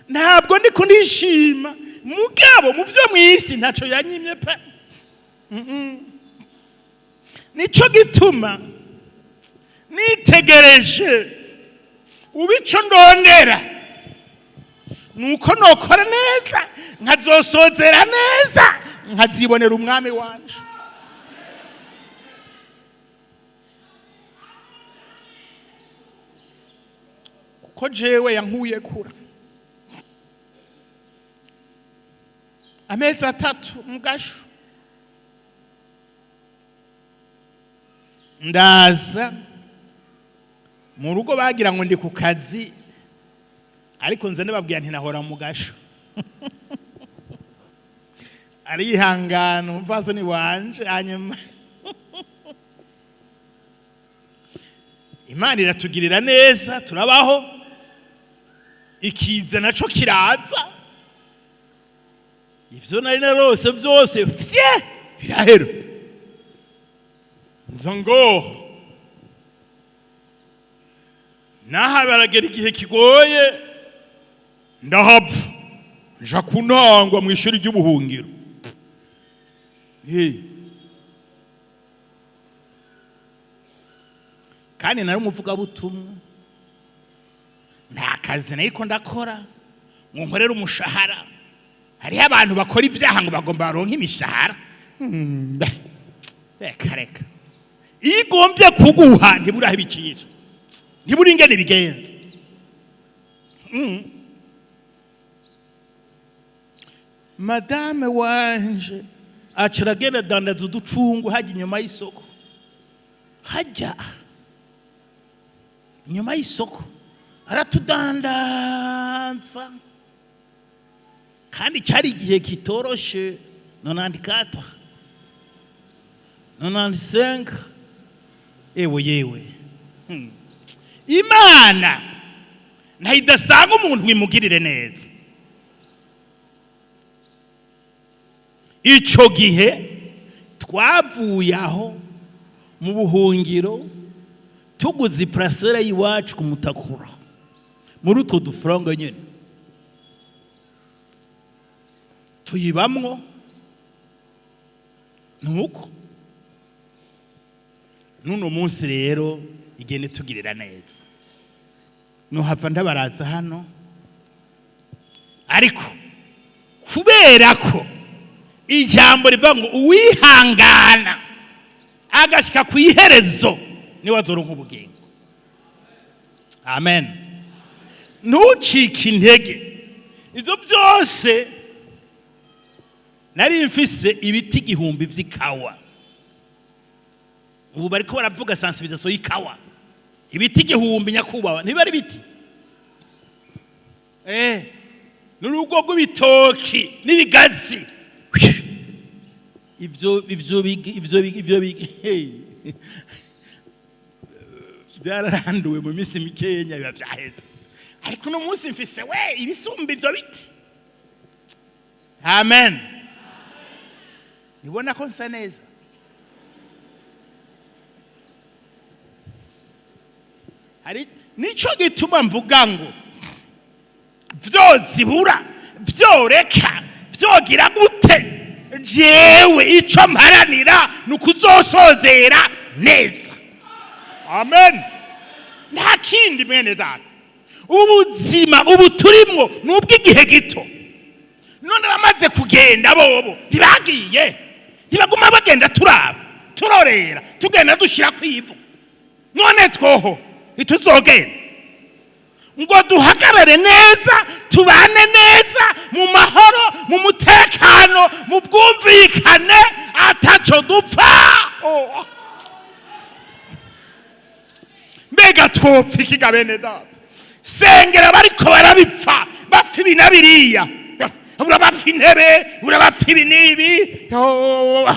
ntabwo ndiko ndishima, mugabo mu byo mu isi ntacyo yanyimye pe. Nicyo gituma nitegereje ubu ico ndondera nuko nokora neza, nkazosozera neza, nkazibonera umwami wanje. Kuko jewe yankuye kura amezi 3 mu gasho, ndaza mu rugo bagira ngo ndi ku kazi, ariko nze ndababwira nti nahora mu gasho. Arihangana umupfasoni wanje, hanyuma Imana iratugirira neza, turabaho, ikiza naco kiraza, ivyo nari narose vyose fye birahera. Nzo ngoho naha baragera igihe kigoye, ndahapfa nja kuntangwa mu ishuri ry'ubuhungiro. Hey. Kandi nari umuvugabutumwa, nta kazi nariko ndakora ngo nkorere umushahara. Hariho abantu bakora ibyaha ngo bagomba baronke imishahara. Reka reka, iyo igombye kuguha ntiburaho ibiciro, ntiburi ingene bigenza. Madame wanje aca agenda adandaza uducungu hajya inyuma y'isoko, hajya inyuma y'isoko aratudandaza. Kandi cyari igihe kitoroshe, 94, 95, ewe yewe. Imana ntayidasanga umuntu wimugirire neza. Ico gihe twavuye aho mu buhungiro tuguze iparasera y'iwacu ku Mutakura muri utwo dufaranga nyene, tuyibamwo. Nuko nuno munsi rero igende tugirira neza, nohava ndabaraza hano, ariko kubera ko ijambo rivuga ngo uwihangana agashika ku iherezo niwe azoronka ubugingo. Amen. Ntucike intege. Ivyo byose nari mfise ibiti 1000 vy'ikawa. Ubu bariko baravuga sensibilisation y'ikawa. Ibiti 1000 nyakubahwa, ntibari ibiti. N'urugo rw'ibitoki n'ibigazi. Ivyo ivyo ivyo ivyo byararanduwe mu minsi mikenya biba vyaheze. Ariko uno munsi mfise we ibisumba ivyo biti. Amen. Nibona ko nsa neza. Hari nico gituma mvuga ngo vyozibura, vyoreka, vyogira gute, jewe ico mparanira ni ukuzosozera neza. Amen. Nta kindi mwene data. Ubuzima ubu turimwo ni ubw'igihe gito. None bamaze kugenda bobo ntibagiye, ntibaguma bagenda turaba turorera tugenda dushira kwivu. None twoho ntituzogenda ngo duhagarare neza, tubane neza mu mahoro, mu mutekano, mu bwumvikane, Ataco dupfa. Oh. Mbega twopfa ikiga bene data? Sengera bariko barabipfa, bapfa ibi na biriya, urabapfa intebe, urabapfa ibi n'ibi. Oh.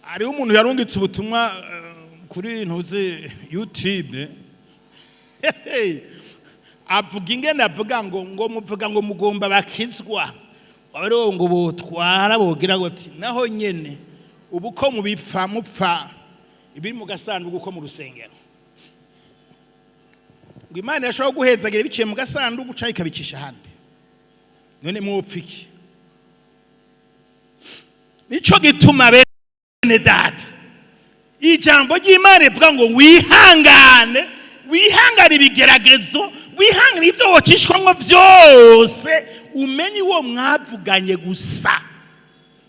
Hariho umuntu yarungitse ubutumwa kuri ntuzi YouTube, avuga ingene avuga ngo muvuga ngo mugomba bakizwa ariwo ngo botwara bogira ngo ati naho nyene ubu ko mubipfa, mupfa ibiri mu gasanduku ko mu rusengero, ngo Imana yashobora guhezagira biciye mu gasanduku canke ikabicisha ahandi. None mwopfa iki? Nico gituma bene data ijambo ry'Imana rivuga ngo wihangane, wihangane ibigeragezo, wihangane ibyo wocishwamwo byose, umenye uwo mwavuganye gusa,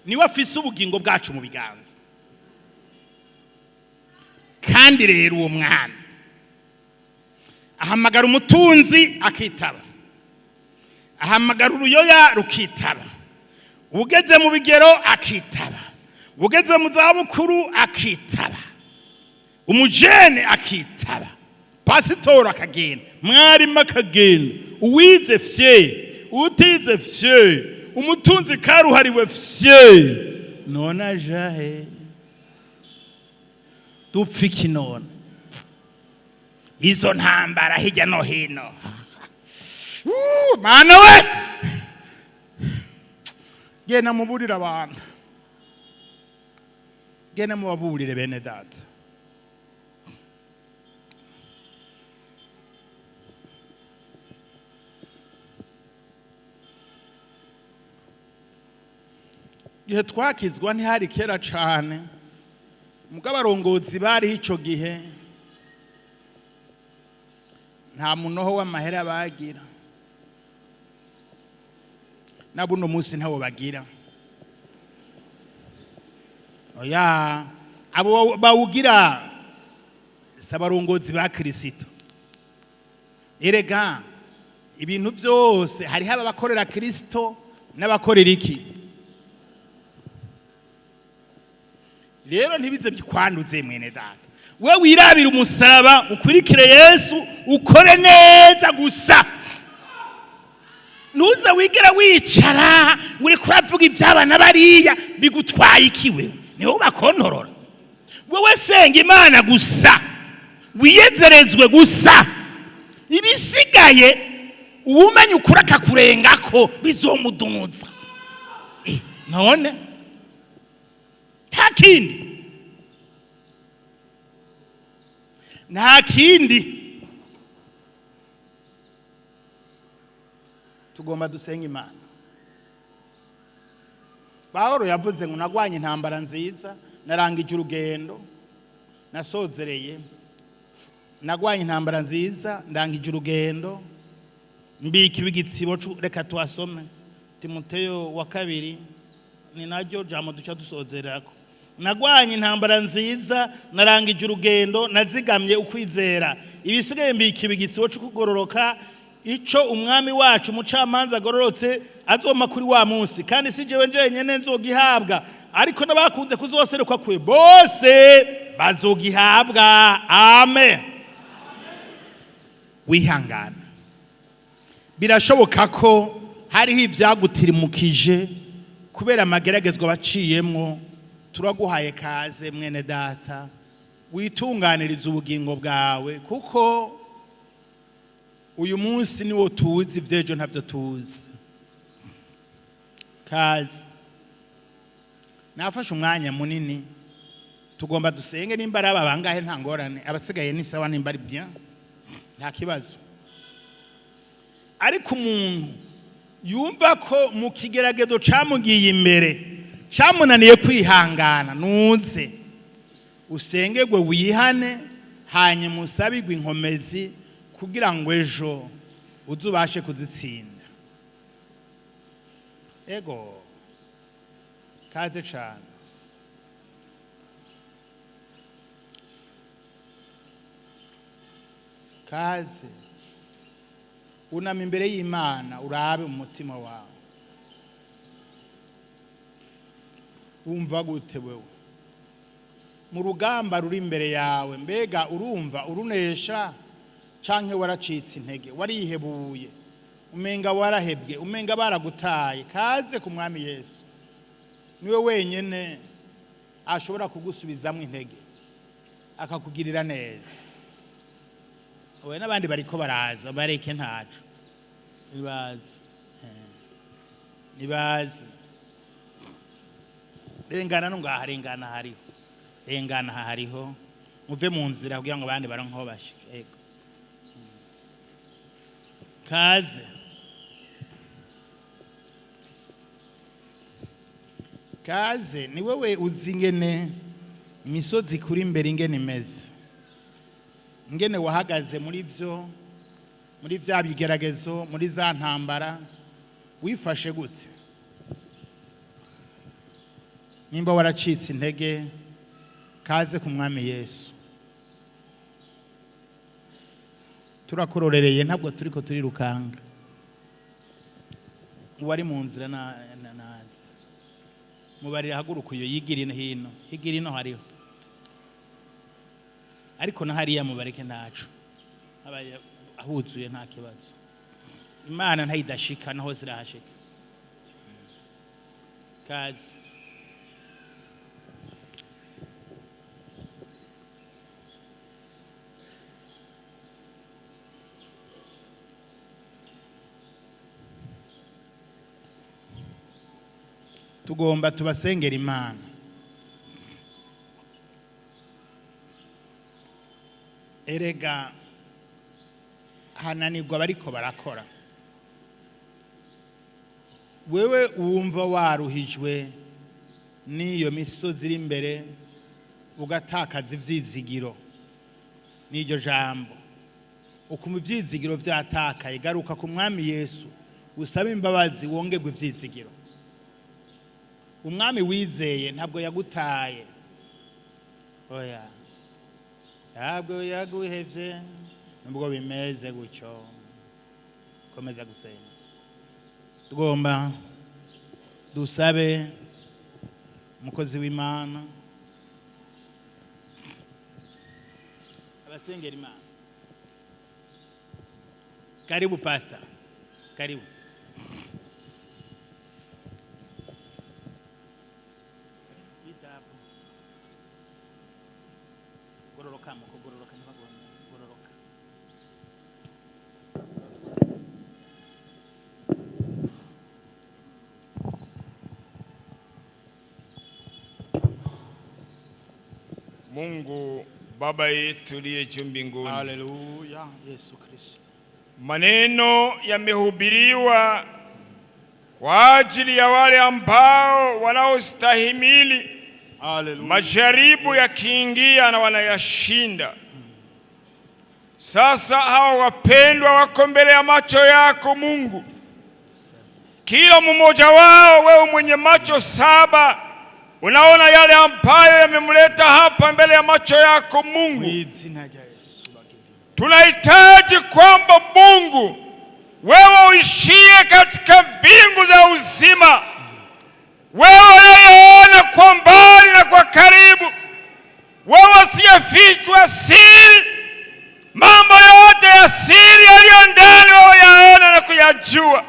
niwe afise ubugingo bwacu mu biganza. Kandi rero uwo mwana ahamagara umutunzi akitaba, ahamagara uruyoya rukitaba, ugeze mu bigero akitaba, ugeze mu zabukuru akitaba, umujene akitaba, pasitoro akagenda, mwarimu akagenda, uwize fye, utize fye, umutunzi karuhariwe fye. None ajahe? Dupfa iki none? Izo ntambara hirya no hino. Mana we, genda muburire abantu, genda mubaburire bene data. Igihe twakizwa ntihari kera cane, mugabo abarongozi bariho ico gihe nta munoho w'amahera bagira, na buno munsi ntawo bagira. Oya, abo bawugira si abarongozi ba Kirisito. Erega ibintu byose hariho abakorera Kirisito n'abakorera iki. Rero ntibize bikwanduze mwene data, we wirabira umusaraba, ukurikire Yesu, ukore neza gusa. Ntuze wigera wicara ngo uriko uravuga iby'abana bariya, bigutwaye iki wewe? Niho bakontorora. Wowe senga Imana gusa, wiyezerezwe gusa, ibisigaye uwumenya ukuri akakurengako bizomuduza. None nta kindi, nta kindi. Tugomba dusenga Imana. Pawulo yavuze ngo nagwanye intambara nziza, narangije urugendo, nasozereye. Nagwanye intambara nziza, ndangije urugendo, mbikiwe igitsibo. Reka tuhasome Timoteyo wa kabiri, ni naryo jambo duca dusozererako. Nagwanye intambara nziza, narangije urugendo, nazigamye ukwizera, ibisigaye mbikiwe igitsibo cyo kugororoka, ico umwami wacu umucamanza agororotse azoma kuri wa munsi, kandi si jewe njenyene nzogihabwa, ariko n'abakunze kuzoserukwa kwe bose bazogihabwa. Amen. Wihangana, birashoboka ko hariho ivyagutirimukije kubera amageragezwa baciyemwo. Turaguhaye kaze mwene data, witunganiriza ubugingo bwawe, kuko uyu munsi niwo tuzi, ivy'ejo ntavyo tuzi. Kaze. Nafashe umwanya munini. Tugomba dusenge. Nimba ari aba bangahe, nta ngorane, abasigaye ni sawa, nimba ari bien nta kibazo. Ariko umuntu yumva ko mu kigeragezo camugiye imbere camunaniye kwihangana, nuze usengerwe, wihane, hanyuma usabigwe inkomezi kugira ngo ejo uze ubashe kuzitsinda. Ego, kaze cane. Kaze. Unama imbere y'Imana, urabe mu mutima wawe, wumva gute wewe mu rugamba ruri imbere yawe? Mbega urumva urunesha, canke waracitse intege, warihebuye, umenga warahebwe, umenga baragutaye? Kaze ku Mwami Yesu, niwe wenyene ashobora kugusubizamwo intege, akakugirira neza. Oya, n'abandi bariko baraza, bareke, ntaco, nibaze. Nibaze, rengana no ngaha, rengana hariho, rengana aha hariho, muve mu nzira kugira ngo abandi baronke aho bashika. Ego, kaze. Kaze, ni wewe uzi ingene imisozi kuri imbere ingene imeze, ingene wahagaze muri byo, muri bya bigeragezo, muri za ntambara, wifashe gute? Nimba waracitse intege, kaze ku Mwami Yesu. Turakororereye, ntabwo turiko turirukanga. Uwari mu nzira naze mubarira, haguruka uyo yigira ino hino, higira ino hariho, ariko na hariya mubareke, ntaco, abaye ahuzuye, nta kibazo. Imana ntayidashika, naho zirahashika. Kaze. Tugomba tubasengera Imana. Erega hananirwa bariko barakora. Wewe wumva waruhijwe n'iyo misozi iri imbere, ugatakaza ivyizigiro n'iryo jambo, ukumva ivyizigiro vyatakaye, garuka ku Mwami Yesu, usabe imbabazi, wongerwe ivyizigiro. Umwami wizeye ntabwo yagutaye, oya, ntabwo yaguhevye nubwo bimeze gutyo. Komeza gusenga. Tugomba dusabe umukozi w'Imana abasengera Imana. Karibu pastor, karibu. Pita hapo. Gororoka muko, gororoka, ntibagone, gororoka. Mungu Baba yetu uliye juu mbinguni, Haleluya, Yesu Kristo. Maneno yamehubiriwa kwa ajili ya wale ambao wanaostahimili Haleluya. Majaribu yakiingia na wanayashinda. Sasa hawa wapendwa wako mbele ya macho yako Mungu, kila mmoja wao, wewe mwenye macho saba, unaona yale ambayo yamemleta hapa mbele ya macho yako Mungu. Mw'izina rya Yesu bagirire. Tunahitaji kwamba Mungu, wewe uishie katika mbingu za uzima, wewe unayeona kwa mbali na kwa karibu, wewe usiyefichwa siri, mambo yote ya siri yaliyo ndani wewe yaona na kuyajua,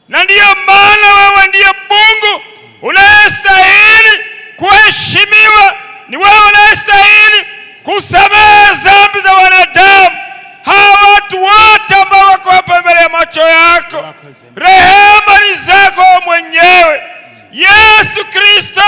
na ndiyo maana wewe ndiye Mungu unayestahili kuheshimiwa, ni wewe unayestahili kusamehe dhambi za wanadamu. Hawa watu wote ambao wako hapa mbele ya macho yako, rehema ni zako wewe mwenyewe Yesu Kristo.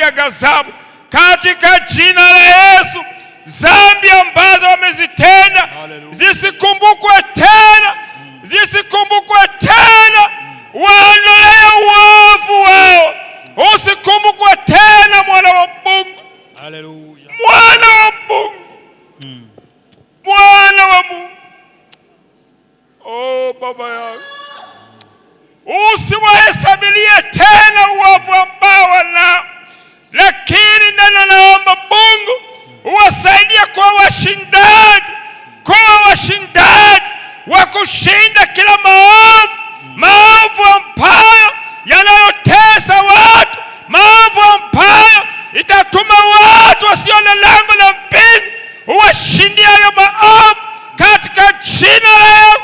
ya ghadhabu katika jina la Yesu. Dhambi ambazo wamezitenda zisikumbukwe tena, zisikumbukwe tena. Waondolee uovu wao, usikumbukwe tena, mwana wa Mungu, Haleluya. Mwana wa Mungu, mwana wa Mungu. Oh Baba yangu, usiwahesabilie tena uovu ambao wanao, lakini neno naomba Mungu uwasaidie kuwa washindaji wa kushinda kila maovu, maovu ambayo yanayotesa watu, maovu ambayo itatuma watu wasio na lango la mbingu. Uwashindie hayo maovu katika jina la Yesu,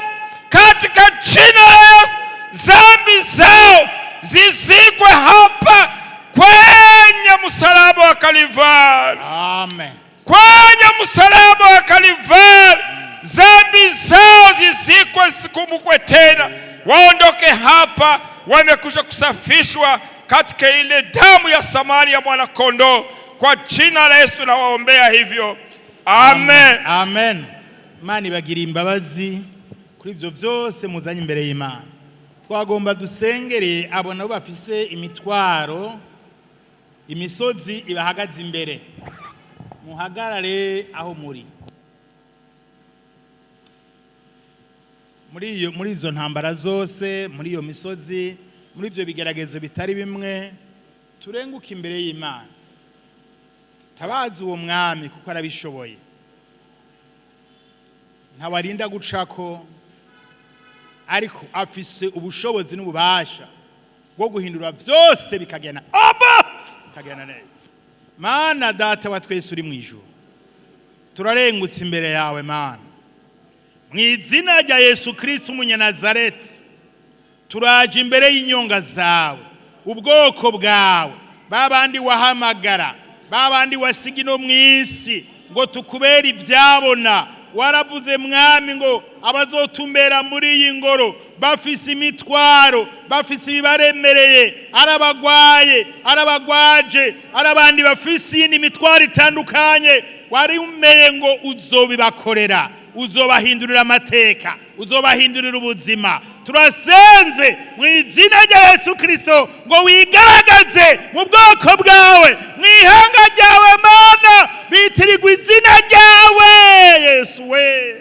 katika jina la Yesu. Dhambi zao zizikwe hapa kwenye msalaba wa Kalvari, Amen. Kwenye msalaba wa Kalvari, dhambi zao zizikwe, zisikumbukwe tena. Waondoke hapa wamekwisha kusafishwa katika ile damu ya thamani ya mwana-kondoo. Kwa jina la Yesu tunawaombea hivyo, amen. Amen. Imana ibagira imbabazi kuri ibyo byose muzanye imbere y'Imana. Twagomba dusengere abo nabo bafise imitwaro, imisozi ibahagaze imbere. Muhagarare aho muri, muri izo ntambara zose, muri iyo misozi, muri ibyo bigeragezo bitari bimwe. Turenguke imbere y'Imana, tabazi uwo mwami kuko arabishoboye. Ntawarinda gucako, ariko afise ubushobozi n'ububasha bwo guhindura byose bikagenda aba bikagenda neza. Mana Data wa twese uri mu ijuru, turarengutse imbere yawe Mana, mu izina rya Yesu Kristo umunyanazareti. Turaje imbere y'inyonga zawe, ubwoko bwawe, babandi wahamagara, babandi wasiga ino mu isi ngo tukubere ibyabona. Waravuze mwami ngo abazotumbera muri iyi ngoro bafise imitwaro, bafise ibibaremereye, arabagwaye, arabagwaje, arabandi bafise iyindi mitwaro itandukanye, wari umeye ngo uzobibakorera, uzobahindurira amateka, uzobahindurira ubuzima. Turasenze mu izina rya Yesu Kristo ngo wigaragaze mu bwoko bwawe, mu ihanga ryawe Mana, bitirirwa izina ryawe Yesu we.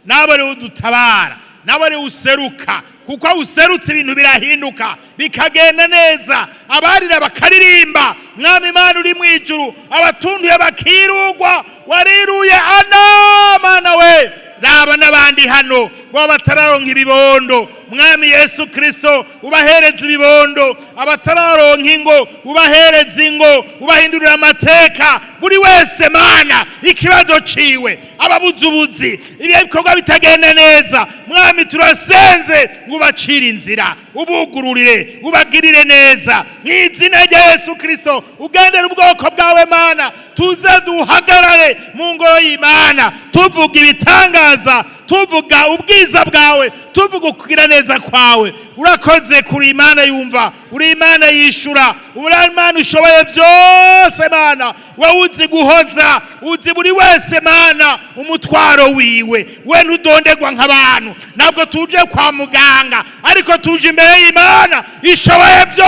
Nabo ariwe udutabara, nabo ariwe useruka, kuko userutse ibintu birahinduka bikagenda neza, abarira bakaririmba. Mwami Imana uri mu ijuru, abatunduye bakirugwa, wariruye ana Mana we. Raba n'abandi hano baba batararonka ibibondo, mwami Yesu Kristo ubahereza ibibondo, abatararonka ingo ubahereza ingo, ubahindurira amateka. Buri wese Mana ikibazo ciwe, ababuze ubuzi, ibikorwa bitagenda neza, mwami turasenze ngo ubacire inzira, ubugururire, ubagirire neza mu izina rya Yesu Kristo. Ugendere ubwoko bwawe Mana, tuze duhagarare mu ngoro y'Imana tuvuga ibitangaza, tuvuga ubwiza bwawe, tuvuga ukugira neza kwawe. Urakoze kuri Imana yumva, uri Imana yishura, uri Imana ushoboye byose. Mana wowe uzi guhoza, uzi buri wese Mana umutwaro wiwe. We ntudondegwa nk'abantu. Ntabwo tuje kwa muganga, ariko tuje imbere y'Imana ishoboye byose.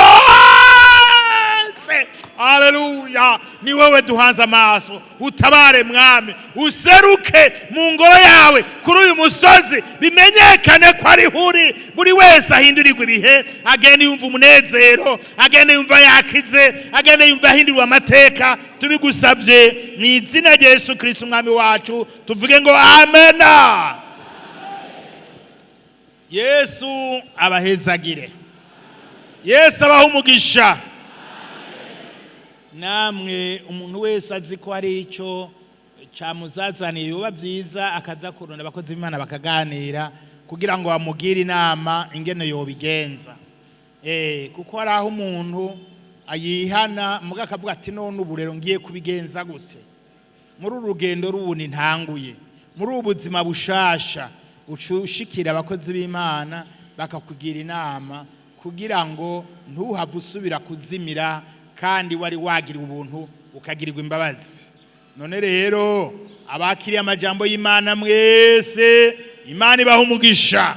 Haleluya! Ni wewe duhanze amaso. Utabare mwami, useruke mu ngoro yawe kuri uyu musozi, bimenyekane ko ari huri. Buri wese ahindurirwa ibihe, agende yumva umunezero, agende yumva yakize, agende yumva ahindurirwa amateka. Tubigusabye mu izina rya Yesu Kristo umwami wacu, tuvuge ngo amena. Yesu abahezagire, Yesu abaha umugisha. Namwe umuntu wese azi ko hari icyo cyamuzazaniye, biba byiza akaza kurunda abakozi b'Imana bakaganira kugira ngo bamugire inama ingene yobigenza. Kuko hari aho umuntu ayihana muga akavuga ati: "None ubu rero ngiye kubigenza gute muri uru rugendo rubundi ntanguye, muri ubu buzima bushasha?" Ucushikira abakozi b'Imana bakakugira inama kugira ngo ntuhave usubira kuzimira. Kandi wari wagiriwe ubuntu, ukagirirwa imbabazi. None rero, abakiriye amajambo y'Imana mwese, Imana ibaha umugisha.